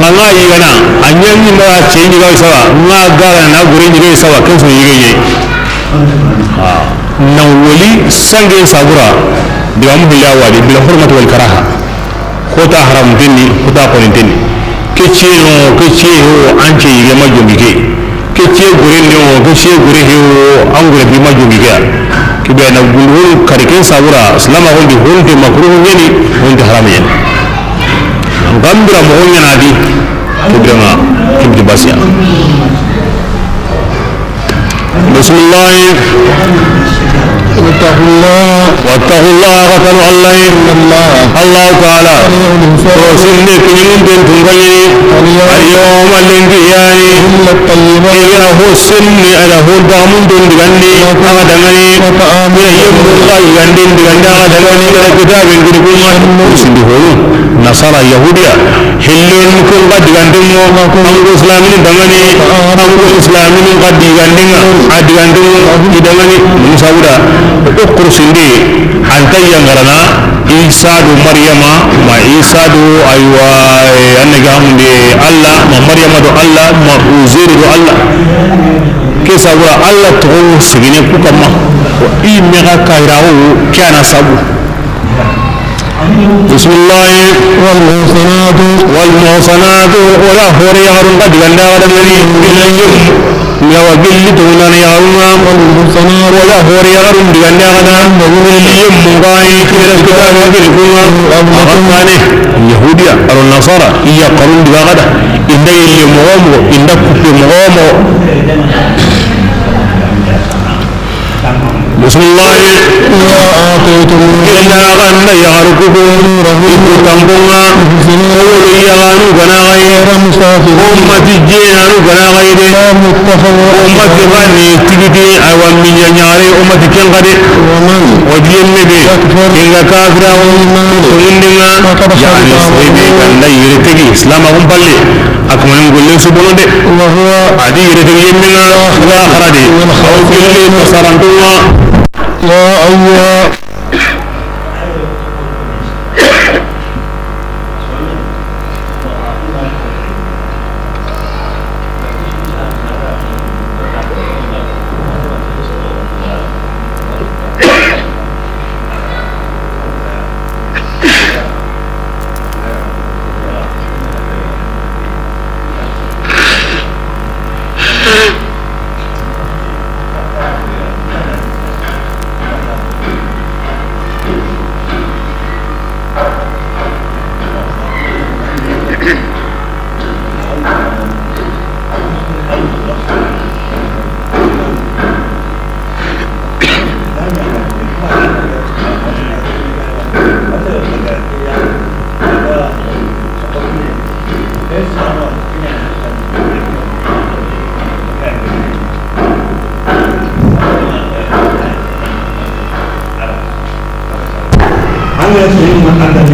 Ŋa ŋa yigana, a ɲa ɲi ma ce ɲi ga sawa, ŋa ga na gore ɲi ga sawa, ken so yigeye. Na woli sange sabura, digamu hilla wadi, bil hurmati wal karaha. Xo ta haram tenni, xo ta xoni tenni. Ke ciye no, ke ciye ho, an ce yige ma jongi ke. Ke ciye gore ne ho, ke ciye gore he ho, an gore bi ma jongi ke. Ke be na gundu kari ken sabura, silama ho di honte makruhu ɲeni, honte haram ɲeni. Gambira mo ɲana di, ke be ma, ke be basiya. Bisimillahi. Wattaqullah. Wattaqullah, xa kanu Alla yi. Inna Allah. Alla Taala. Sari'ul hisab. Ko sinne kiɲinun den tungaɲe. Al yawma. Al yawma lenki yani. Illa tayyibat. Igana ho sinne, ala ho damun den digandi, aga dangani. Wa ta'amun. Ila yemmu ga yiganden digandi, aga dangani, ala kitaben girguma. Sindi honu. Nasara, Yahudiya, hillen kun ga diganten ŋo, an go Islamini dangani, an go Islamini ga diganten ŋa, a diganten ŋo, i dangani, Musa wuda, o kursinde, an ta yangarana, Isa do Maryama, ma Isa do, aywa, eh, annabi hamunde Alla, ma Maryama do Alla, ma Uzairu do Alla. Ke sabura Alla toxo sigine ku kamma. I mega kayrawo, ke ya na sabu. Bisimillahi. Wal muhsanatu. Wal muhsanatu, wala hore yaxarun ga diganda ga dangani. Illa yum. Yawa gilli to nan yaxarun ŋa. Wal muhsanatu. Wala hore yaxarun diganda ga da. Illa yum, mungani, kira kitabu gilli kunga. Abakane. Yahudiya, aro Nasara, iya qarun diga ga da. Inda ille moxo moxo, inda kuppe moxo moxo. Bisimillahi. Wa ataytum. Gilli ga da yaxaru ku ko. Ujurahunna. I ku tanponga. Muhsinin. O wolo yaxanu ga na ga yi. Ghayra musafihin. O ma ti jenanu ga na ga yi de. Wala muttakhizi. O ma ti gani tigiti, aywa, miɲa ɲaxare, o ma ti ken ga de. Wa man. O di yemme be. Yakfur. Ken ga kafira o. Bi imanihi. Ko ŋundinga. Faqad habita amaluhu. Yani, sebe ganda yere tegi, Islam a gum balle. A kuma ni golle su bono de. Wa huwa. A di yere tegi yemme na. Wa akhra de. Aw kille tasarantunga. Ya ayyuha. بسم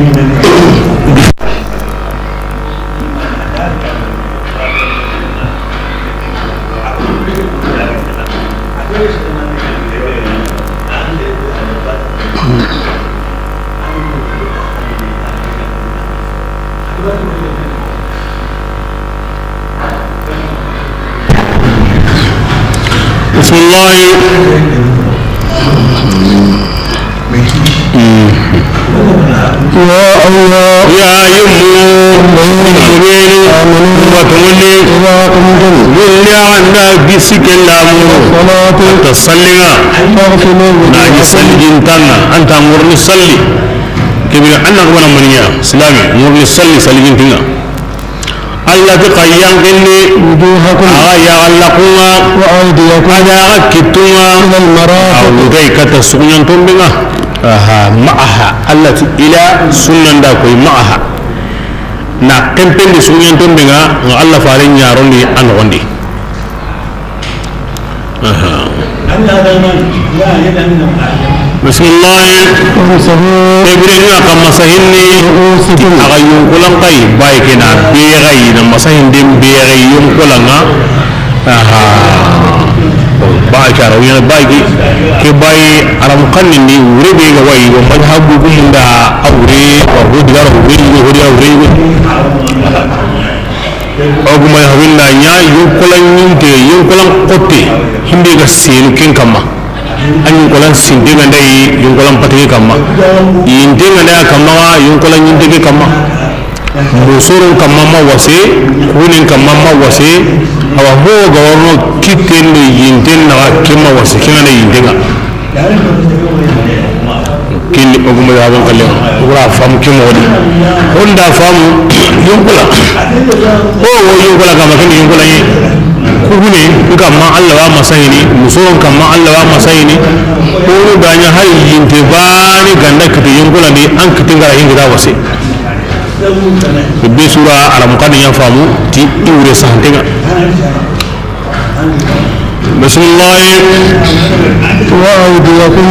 الله. يا أيها يا أيها الذين آمنوا إذا قمتم إلى الصلاة فاغسلوا وجوهكم. An ta ŋurni salli. Kebe an na ko na maniya, silami, ŋurni salli, salli gintinga. Alla ti xa yanqindi, وجوهكم axa yaxallaxunga, وأيديكم a da axa kittunga, إلى المرافق a wutai kata suxuɲantonbenga. Aha, ma'aha. Alla ti ila sunnanda koy ma'aha. Na kempendi suxuɲantonbenga, nga Alla fare ɲarondi a noxondi. Aha. Bismillah. وامسحوا Kebire ni a xa masahinni, برؤوسكم axa yonkolan xay, bay kena bexay, na masahinden bexay yonkolanga. Aha. Ba cara, o yana bay ki, ke bay aram xannindi, wure be ga way, wa mazhabu gumunda, a wure, wa hodi gara wure, hodi gara wure. O guma ya winda ɲa yonkolan ɲinte, yonkolan xotte, himbe ga senu ken kamma. A yonkolan sinte nga nda yi, yonkolan pate ke kamma. Yinte nga nda ya kamma, yonkolan ɲinte ke kamma. Musoron kamma ma wase, kunen kamma ma wase, awa ho ga warno kitten do yinten na ke ma wase, ke nga nda yinte nga. Kindi o gumba ya ban kalle. Wura fam ke mo di. Honda fam yonkola. O wo yonkola kama kindi yonkola yi. Kugune kamma Alla wa masahini, musoron kamma Alla wa masahini. Ko ga ɲa hari yinte bani ganda kiti yonkola di an kiti ngara hingira wase. Be sura alam kan ya famu ti iwre sahantenga. Bismillah. وأيديكم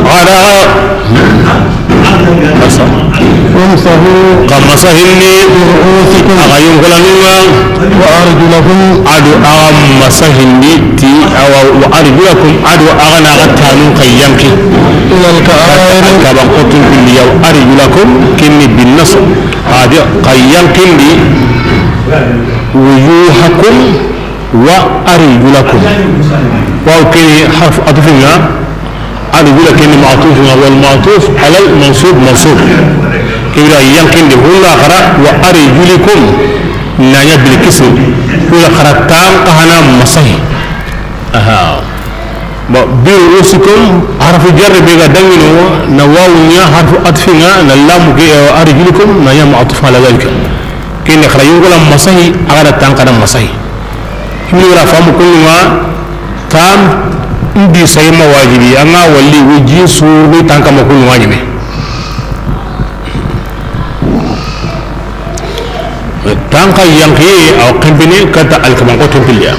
على وامسحوا xa masahindi برؤوسكم axa yonkolanunga وأرجلكم a do axa masahindi ti awa وأرجلكم a do axa na axa tanun xa yanki إلى الكعبين kaban xotun kulliya وأرجلكم kinni bin nasb a di xa yankindi وجوهكم وأرجلكم. Waw kene harf atfinga, arjula kene ma'tufinga, wal ma'tuf alal mansub mansub. Kibira yankinde hula xara wa arjulikum nanya bil kisr. Hula xara tan kahana masahi. Aha. Bon, bi ru'usikum harfu jarri be ga dangino na wawu nya harfu atfinga na lamu ke, eh, arjulikum nanya ma'tuf ala zalika. Kene xara yongola masahi, a ga da tan kada masahi. Himni wala famu kununga tan ndi sayma wajibi, anga walli wuji su ni tan kama kununga nyime. Tan ka yanki a kempene kata alkaman ko tempiliya.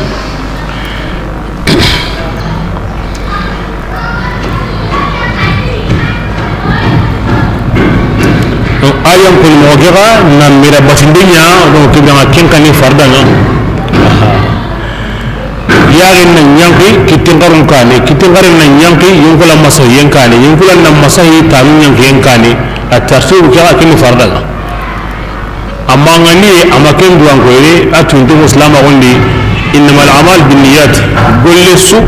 Donc, ayan ko mo gega na mira batinde nya, donc kibra ken kani fardana. Yaren na yanki kitin garun kane, kitin garen na yanki yonkola masahi yen kane, yonkola na masahi tanu yanki yen kane, a tartibu kira kini fardana. Amma ngani ama ken duwan ko yere a tuntu muslima gondi, innamal a'mal binniyat, golle su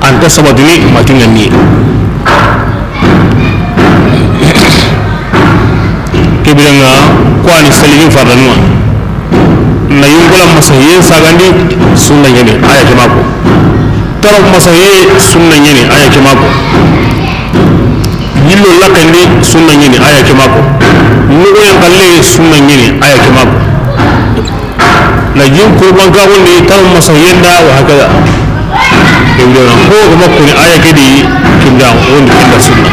anta sabatini matinga ni. Kibiranga ko ani saligin fardanuma na yongola masahiyen sagandi sunna nyene aya kemako. Taraf masahiye sunna nyene aya kemako. Yillo lakandi sunna nyene aya kemako. Nugo yan kalle sunna nyene aya kemako. Na jin kurban ka wonde taraf masahiyen da wa hakada. Ibdona ko kuma kuni aya kedi kinda wonde kinda sunna.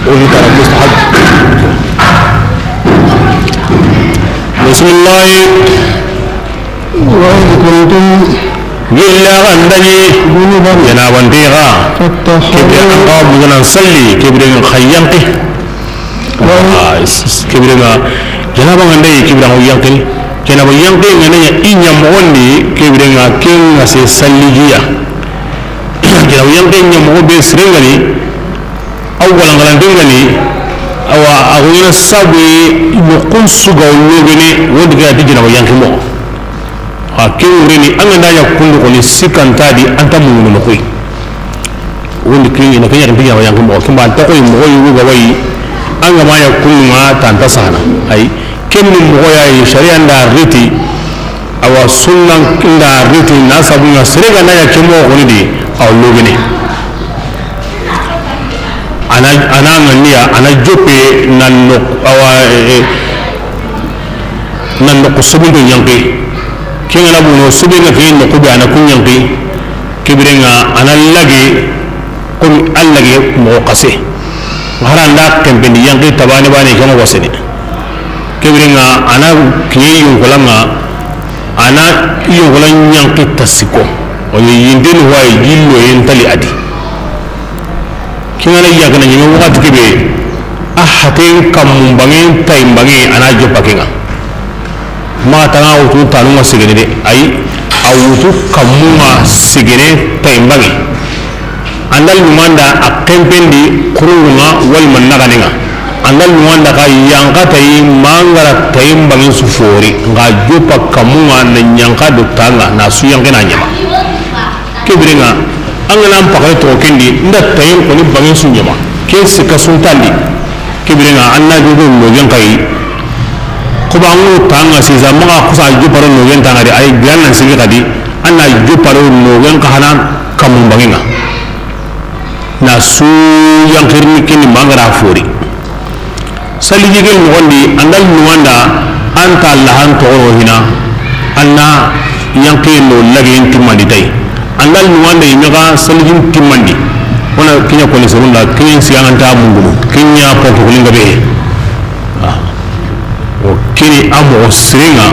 Woni taraf mustahab. Bismillah. وإذ كنتم Gilla gandani جنبا yana wandira. فاطهروا Kibira anga buganan salli kibira khayyanqi. Ah, s-, s-, ke biren ŋa, janaba ŋa nda yi, ke biren ŋa yanqini. Janaba yanqini ŋa na ɲa i ɲa moxon di, ke biren ŋa ken ŋa se sallijiya. Janaba yanqini ɲa moxo be sire ŋa ni, aw wala ŋalante ŋa ni, awa, a go ɲa sabu yi, noqun su ga wo logene, wo di ga ti janaba yanqi moxo. A ke wure ni, an ga nda ɲa kundu xo ni, sikka nta di, an nta mungunu noqu yi. Wondi kini na kenya kan tinya wayan ko mo kimba ta koy mo yi ga wayi. An ga ma ya kunnu ma ta ta sahana. Ay, ken ni mo ya yi sharia nda riti, awa sunna nda riti, na sabu na sere ga na ya ke mo ko ni di, aw logene. Ana, ana ŋanniya, ana joppe nan no, awa, eh, nan no ko subunto yanqi. Ken ŋa na bono sube ŋa ke no ko be ana kun yanqi. Ke biren ŋa ana lage, komi a lage mo xase. Hara nda kempendi yanqi tabane bane ke mo xase ne. Ke biren ŋa ana kiye yunkola ŋa, ana yunkola yanqi tasiko. O ni yindeni wayi jillo yen tali adi. Ken ŋa na yagana ɲeme waxati ke be, a haten kammun bangen tayin bange, a na joppa ken ŋa. Ma tanga wutu tanun ŋa segene de, ayi, a wutu kammun ŋa segene tayin bange. An da ɲumanda a kempendi kurungun ŋa walla ma naxanen ŋa. An da ɲumanda xa yanqa tayi, ma ŋa ra tayin bangen su fori, ŋa joppa kammun ŋa na yanqa do tan ŋa, na su yanqe na ɲama. Ke biren ŋa, an ga na an pakare toxo ken di, nda tayen xo ni bangen su ɲama. Ke sikka su nta ndi. Ke biren ŋa, an na jogo nogen xa yi. Ko ba ŋo tanga sisa maxa kusa joparo nogen tanga di, ay biran nan sigi xadi, an na joparo nogen xa hana kammun bangen ŋa. Na su yanqirni ken ni ma ŋa ra fori. Sallijigel noxon di, an da ɲumanda, an ta lahan toxoro hina, an na yanqiyen do lageyen timmandi tayi. An da ɲumanda, i me xa sallijin timmandi. Wona kiɲa koni serun da, kiɲen sigananta mundunu, kiɲa portokolin gabe. Ah. O kini a moxo siren ŋa.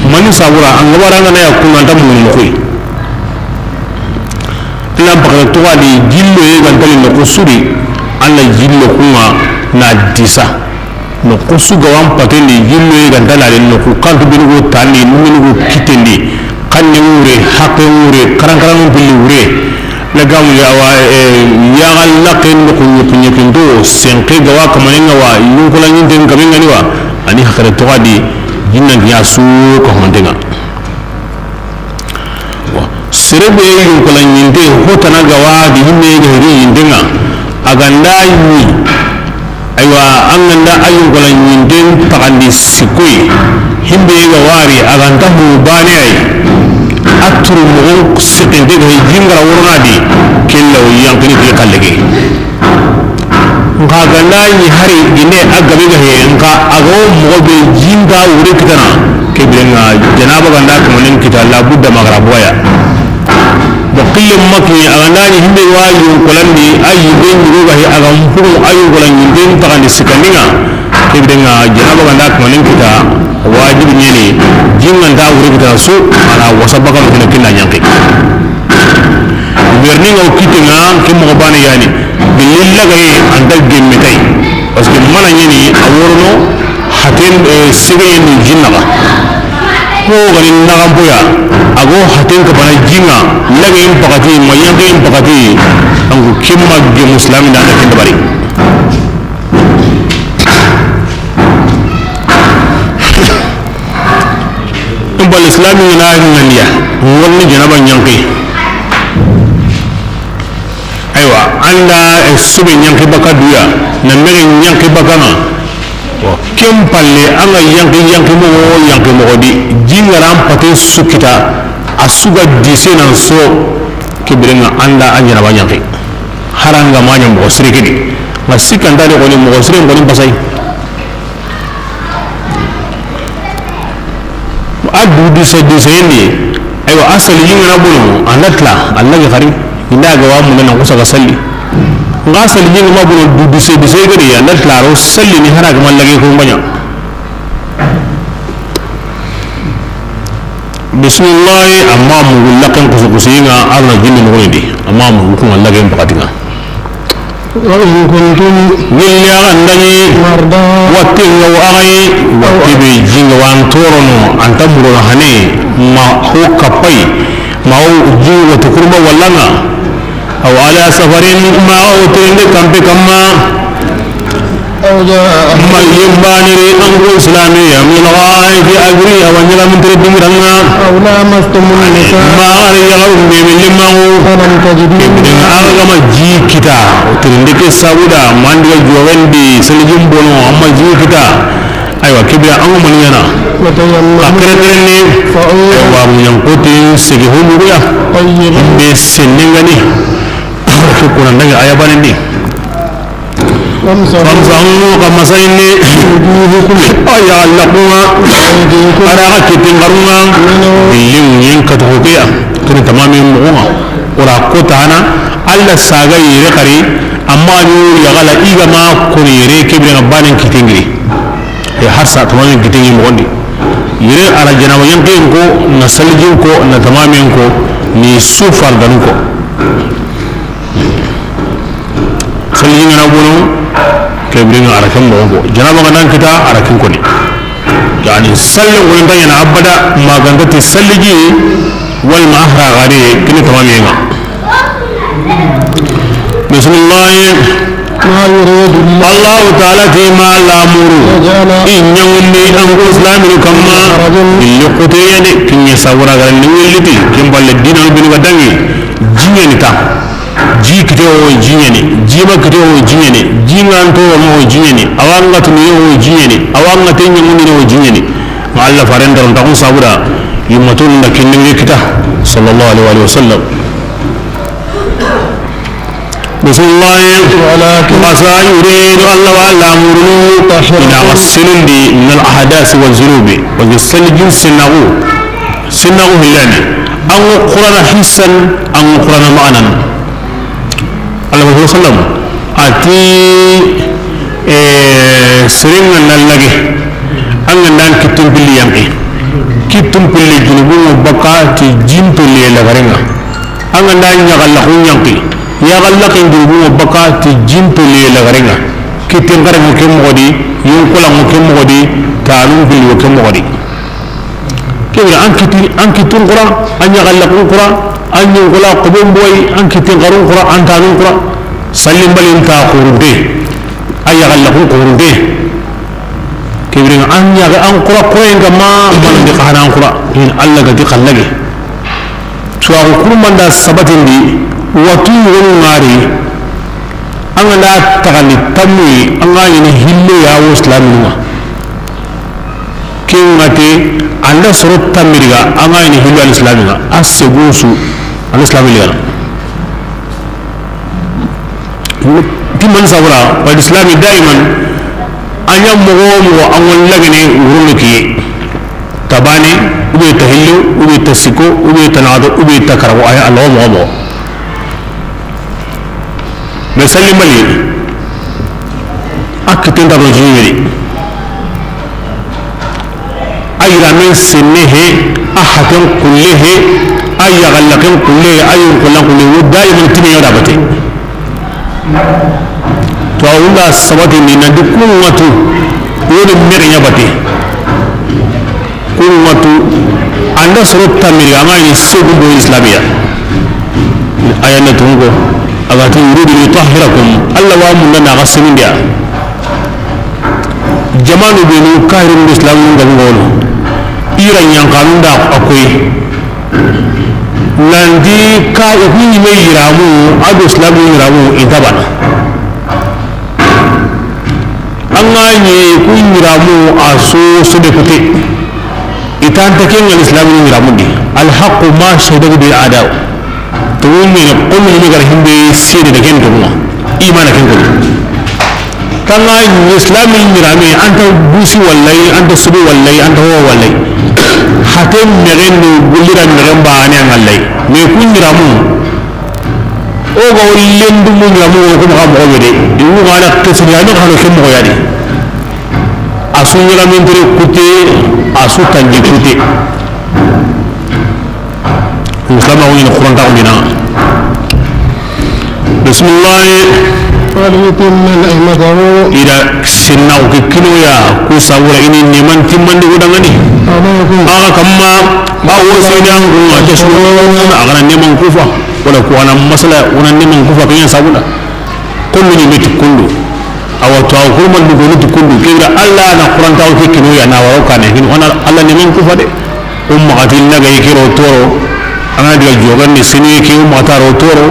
Mani sabura, an gabara ŋa na ya kunanta mundunu moxoy. Ina bakka toxo di jillo ye gantali noxu su di, a na jillo kun ŋa na disa. Noxu su ga wa n patendi jillo ye gantali a di noxu kantu beni go tandi, numeni go kitendi, xanne wure, haqe wure, karankaran pilli wure. Na gamu ya wa, eh, ya ga laqe noxu ɲuku ɲukinto, senke ga wa kamanen ŋa wa, yunkola ɲinten kamen ŋa ni wa, a ni hakare toxo di, jinnan ya su ko honten ŋa. Sere be yunkola ɲinte, hotana ga wa di, himme ga hiri yinten ŋa, a ga nda ɲi. Aywa, an ga nda a yunkola ɲinten taxandi sikkoy, himbe ga wari, a ga nta hu bane ay. A turu moxo sikinte ga jingara worona di, kella o yanqini ke xalle ke. Nxa ganda ɲi hari ginde a gabe ga he, nxa a ga wo moxo be jinta wure kitana, ke biren ŋa janaba ganda kamanen kita, la budda magara boya. Bo xille maki a ganda ɲi himbe wa yunkolandi, a yi be ɲugo ga he, a ga mpugu a yunkola ɲinten taxandi sikandin ŋa, ke biren ŋa janaba ganda kamanen kita, wajibi ɲeni, jinganta wure kitana su, a na wasa bakano kina kinna ɲanki. Werni ŋa wo kitten ŋa, ke moxo bane yani. Billi lagaye anta gemme tay. Parce que mana ɲeni a worono haten, eh, segeyen do jinnaxa. Ko gani naxanpoya, a go haten ka bana jinŋa, lagayen pakati, ma yankeyen pakati, donc kemma gemu silami da ken dabari. Bal islami na ŋandiya, wonni janaba ɲanki. Aywa, anda, eh, sube ɲanki baka duya, na mege ɲanki baka na. Ken palle, anga yanki, yanki moxo, yanki moxo di, jingaran pate sukita, a suga dise nan so, ke birenga anda a janaba ɲanki. Haranga ma ɲa moxo sire ke di. Ma sikanta de xoni moxo sire xoni basay. A du dise, dise yendi. Aywa, a sali yingana bono, anda tla, Allah ga xari. Inda ga wa mun na kusa ga salli. Nga sali yinga ma bono du dise, dise ga di, anda tla ro salli ni hara ga mallage ko mbanya. Bismillah, amma mu lakan kusa kusa yinga arna jinni no di. Amma mu ko mallage bakati nga. وإن كنتم Gilli axa ndani مرضى watte nga wa axa yi, watte be ji nga wa an torono, an ta murono hane, ma ho kapay, ma ho ji watte kurba walla nga, أو على سفر ma axa wo terende kampe kamma. أو جاء Ma yembanere an go islamiya, من الغائط a giri, a wa ɲagamintere dingira nga. أو لامستم النساء Ma axa ri yaxarun be be limaxu. فلم تجدوا Kebire axa ga ma ji kita, terende ke sabuda, mandiga jowendi, selijin bono, an ma ji kita. Aywa, kebire an ga ma ɲana. فتيمموا Ka kere kere ni, صعيدا aywa, ɲankote sege honu ya. طيبا Be sennengani. Ko kuna ndage aya banendi. وامسحوا Famsahu ka masayini. بوجوهكم Aya Alla kunga. وأيديكم Ara ka kitin garunga. منه Bilin yin katuhukiya. Kini tamami mugunga. Ora kotana. Alla saga yere kari. Amma ni yagala igama kuni yere kebire nga banen kitingiri. E harsa tamami kitingi mugondi. Yere ara janaba yankin ko, na salijin ko, na tamamin ko, ni sufar danu ko. Saliji ngana bono, ke biringa ara ken moxo ko. Janaba ngana kita, ara ken koni. Yani, salle ko nta yana abada, maganta ti saliji, wal ma ahra gade, kini tamamiyenga. Bismillah. ما يريد الله Allahu taala ti ma lamuru. ليجعل I ɲamundi an ko islaminu kamma. حرجا Illi kuteyene, kinye sabura garandi welliti, kimballe dina binu ga dangi. Jinyeni ta. Ji kite wo jinyeni, ji ma kite wo jinyeni, ji nganto wo jinyeni, awanga tunu wo jinyeni, awanga te ɲamundi wo jinyeni. Ma Alla faren daron ta kun sabuda, yummatun na kinni kita, sallallahu alaihi wa sallam. Bismillah. ولكن Basa yuridu Alla wa lamuru. يطهركم Ina ga senundi min al ahdas wa zunubi. Wa saliju senagu. Senagu hillani. An ga Qur'ana hissan, an ga Qur'ana ma'anan. Allahu sallam. Ati, eh, serenga na lage. An ga nan kitum pilli yanki. Kitum pilli junubu baka ti jinto le lagarenga. An ga nda ɲaxallaxu ɲanki, yaxallaxen jurubu ŋo baka ti jinto le lagarenga. Kitin xare ŋo ke moxo di, yonkola ŋo ke moxo di, tanun pilli ŋo ke moxo di. Kebe an kiti, an kitun xura, an yaxallaxun xura, an yonkola xoben boyi, an kitin xarun xura, an tanun xura. Sallimbalin ta xurunte, a yaxallaxun xurunte. Kebe an yaxa an xura xura en ga ma, manandi xana an xura, in Alla ga di xallage. Tuwaxu kurumanda sabatindi, watu yogonu ŋari, an ga na taxandi tammuyi, an ga ɲini hillo ya wo silaminunga. Ken ŋa te, an da soro tammiriga, an ga ɲini hillo ya ni silaminunga, a segu su, an da silami ligana. Ti man sabura, wa islami daiman, an ya mogo mogo, an walla gane wuruno kiye. Tabane, ube ta hillo, ube ta siko, ube ta nado, ube ta karago, aya Allah mogo mogo. Mais salli mali, a kitten ta do jini weri. A yiramen senne he, a haten kulle he, a yaxallaken kulle he, a yonkollan kulle he, wo daiman time yoda bate. To a wunda sabati ni nandi kun ŋa tu, woni mere ɲa bate. Kun ŋa tu, an da soro tamiri, a ma ni segu do islamiya. Aya na tungo, a ga ti yuridu li yutahhirakum, Allah wa mun na ga semindiya. Jamanu benu kahirin do islamun ga ngolo. Ira ɲankanun da akoy. Nandi ka i ku ɲime yiramu, a do islamu yiramu, i nta bana. An ga ɲi ku yiramu a so, so de kute. I tanta ken ŋa islamu yiramu di. Al haqqu ma shahida bihi al a'da. To wonde ne, xo mi gara himbe sede de ken to ma. Imana ken ko. Kanga islam ni mirame, anta busi wallahi, anta sudu wallahi, anta ho wallahi. Hatem megen no gulira megen ba ane ngallai. Me kun miramu. O ga lendu mu miramu ko ma mo wede. Iwu ga na kesri ano kano ke mo yadi. Asu ɲagamintere kute, asu tanji kute. Islam a woni Qur'an ta woni na. Bismillah. وليتم نعمته. I da sennaxu ke kinoya ku sabura i ni neman timmandi ku dangani. عليكم. Axa kamma, a wo seydan ku ŋa, تشكرون, a ga na neman kufa. Wala ku ana masala, wona neman kufa, ke ɲa sabuda. Kullu ni meti kundu. Awa to, awa kurma du gonu ti kundu. Ke da Alla na Qur'an tawo ke kinoya na waro kane. Kin wana Alla neman kufa de. Umma xati na ga yi kiro toro, an ga na diga jogandi sini ke umma xata ro toro,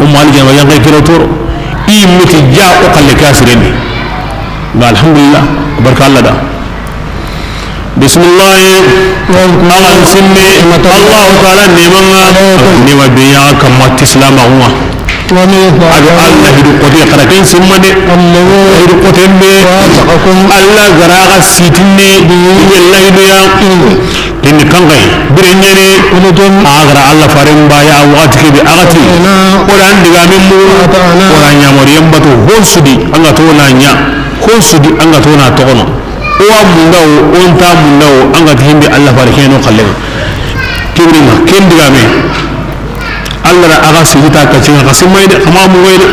umma aljama yan ga yi kiro toro. I miti ja o xalle ka sirendi. Ba alhamdulillah, barka Alla da. Bismillah. Axa sinni Allahu taala neman ŋa, nema be ya kamma ti silamaxu ŋa. A do Alla hidu xote, xara ken simmande. Hidu xoten be, Alla ga ra xa sitindi, i be lahidu ya. Ken ni kan xa yi, bire ɲani, a ga ra Alla faren ba ya waxati ke be, a ga ti, o da an digamen mu, o da an ɲamariyen batu, ho su di, an ga to na ɲa, ho su di, an ga to na toxono. O wa munda wo, o nta munda wo, an ga ti himbe Alla fare keno xalle. Kibri ma, ken digame. Alla da axa sujita ka cinga xa simmay de, ama mu way de.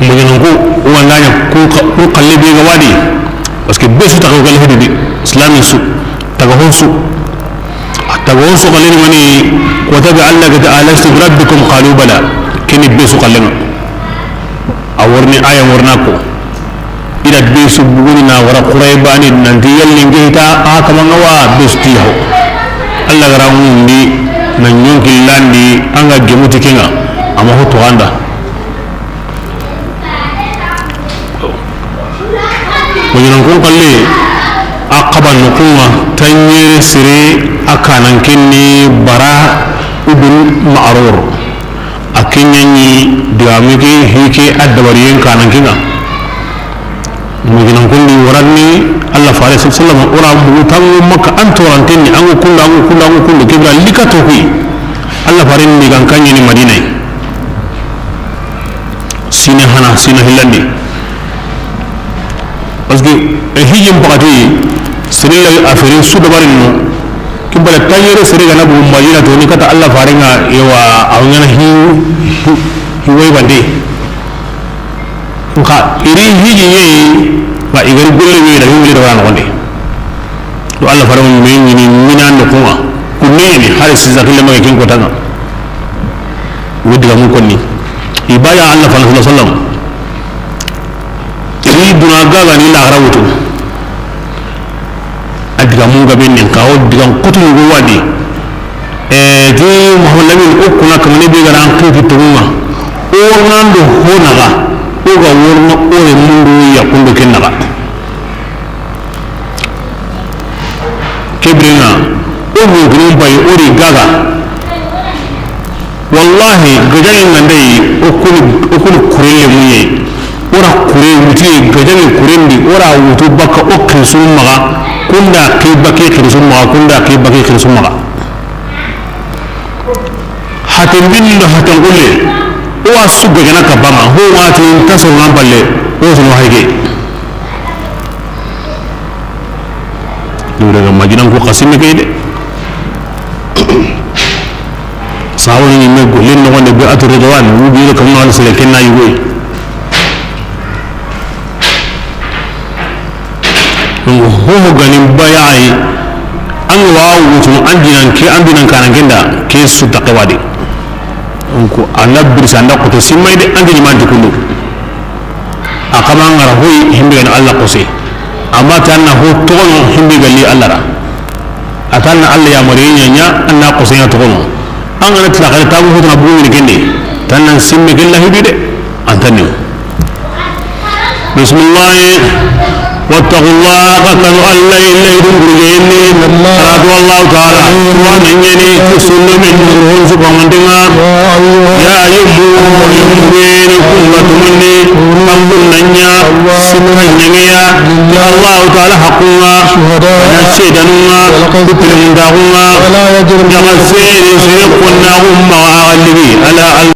Moɲananko, o wa ndanya ku xa-, ku xalle be ga wadi. Parce que be su taxaw gal hidudi, islami su, taga ho su. Taga ho su xalle ni mani, ko tabi Alla ga ta: "Alastu bi rabbikum?" Qalu: "Bala." Kini be su xalle ŋa. A warni aya warna ko. I da be su buguni na wara Qurayba ni nanti yalli nge ta a kama ŋa wa be su ti ho. Alla ga ra ŋundi na ɲonki landi an ga gemuti ke ŋa. Ama ho to anda. Moɲanankun xalle, a xaban noxun ŋa, tanɲere sere, a kanan ken ni Bara ibn Ma'rur. A ken ɲa ni digame ke, hi ke, a dabariyen kanan ken ŋa. Moɲanankun di waranni, Alla fare sallallahu alaihi wasallam, o ra bugu tangu Makka, an toranten ni, an ŋa kundu, an ŋa kundu, an ŋa kundu, ke bira lika to kuyi. Alla fare ni gan kanɲe ni Madina yi. Sine hana, sine hillandi. Parce que, e, hijin pakati, sirilla affaire su dabarin no. Kimbala tayere sere gana bu Madina to ni kata Alla fare ŋa, ewa, a ŋa na hi, hi, hi way bande. Nka, iri hiji ye, ba igari golle we da, himbe da wala no. To Alla fare mo me ni mina no kuma. Kunne ni, hari sisa kille ma kin ko tanga. Wodi ga mun konni. Ibaya Alla fare sallallahu alaihi wasallam. Iri duna gaga ni la garawutu. A diga mun ga bennen ka o diga kutu go wadi. E, ti Muhammad Lamin, o kuna kamane be ga ran kutu tunga. O nando ho naga. O ga worno o re mundu ya kundo ken naga. Ke birenga, o gungunun bayi, o ri gaga. Wallahi, gajaŋe ŋa ndey, o kuni, o kuni kurelle muɲe. O ra kure wuti, gajaŋe kurendi, o ra wutu baka o xirisun maxa, kunda xi baki xirisun maxa, kunda xi baki xirisun maxa. Haten bin do haten kulle, o wa su gajana ka banga, ho wati nta so nan balle, o so no hayge. Dole ga Madina ko xasime ke de. Sawo ni me golle no wonde be atu Ridwan, wu bi ko no sele ken na yugo. Donc, ho ho gani baya ay, an wa wutu an dinan ke, an dinan kanan kenda, ke su taqwa de. Donc, an da birisa, an da koto simmay de, an di manti kundu. A kama ngara hoy himbe gani Alla kose. Amma tanna ho togono himbe gali Alla ra. A tanna Alla ya mari ɲaɲa, anna kose ya togono. An gana tila kare tabu hotana bugu ni kende. Tannan simme gella hibide. Antanni. Bismillah. واتقوا الله، xa kanu Alla yi, illa idun gurgeni. Aradu Allahu taala. Wa nanyani kusullu min nurun subamantenga. Ya ayyuha, ya ayyuha, kun ga tumandi. An kun nanya. Sikka nyaŋeya. Allahu taala haqqunga. Na sedanunga. Kilimundaxunga. Jaga sere sere konna umma agallibi. Ala al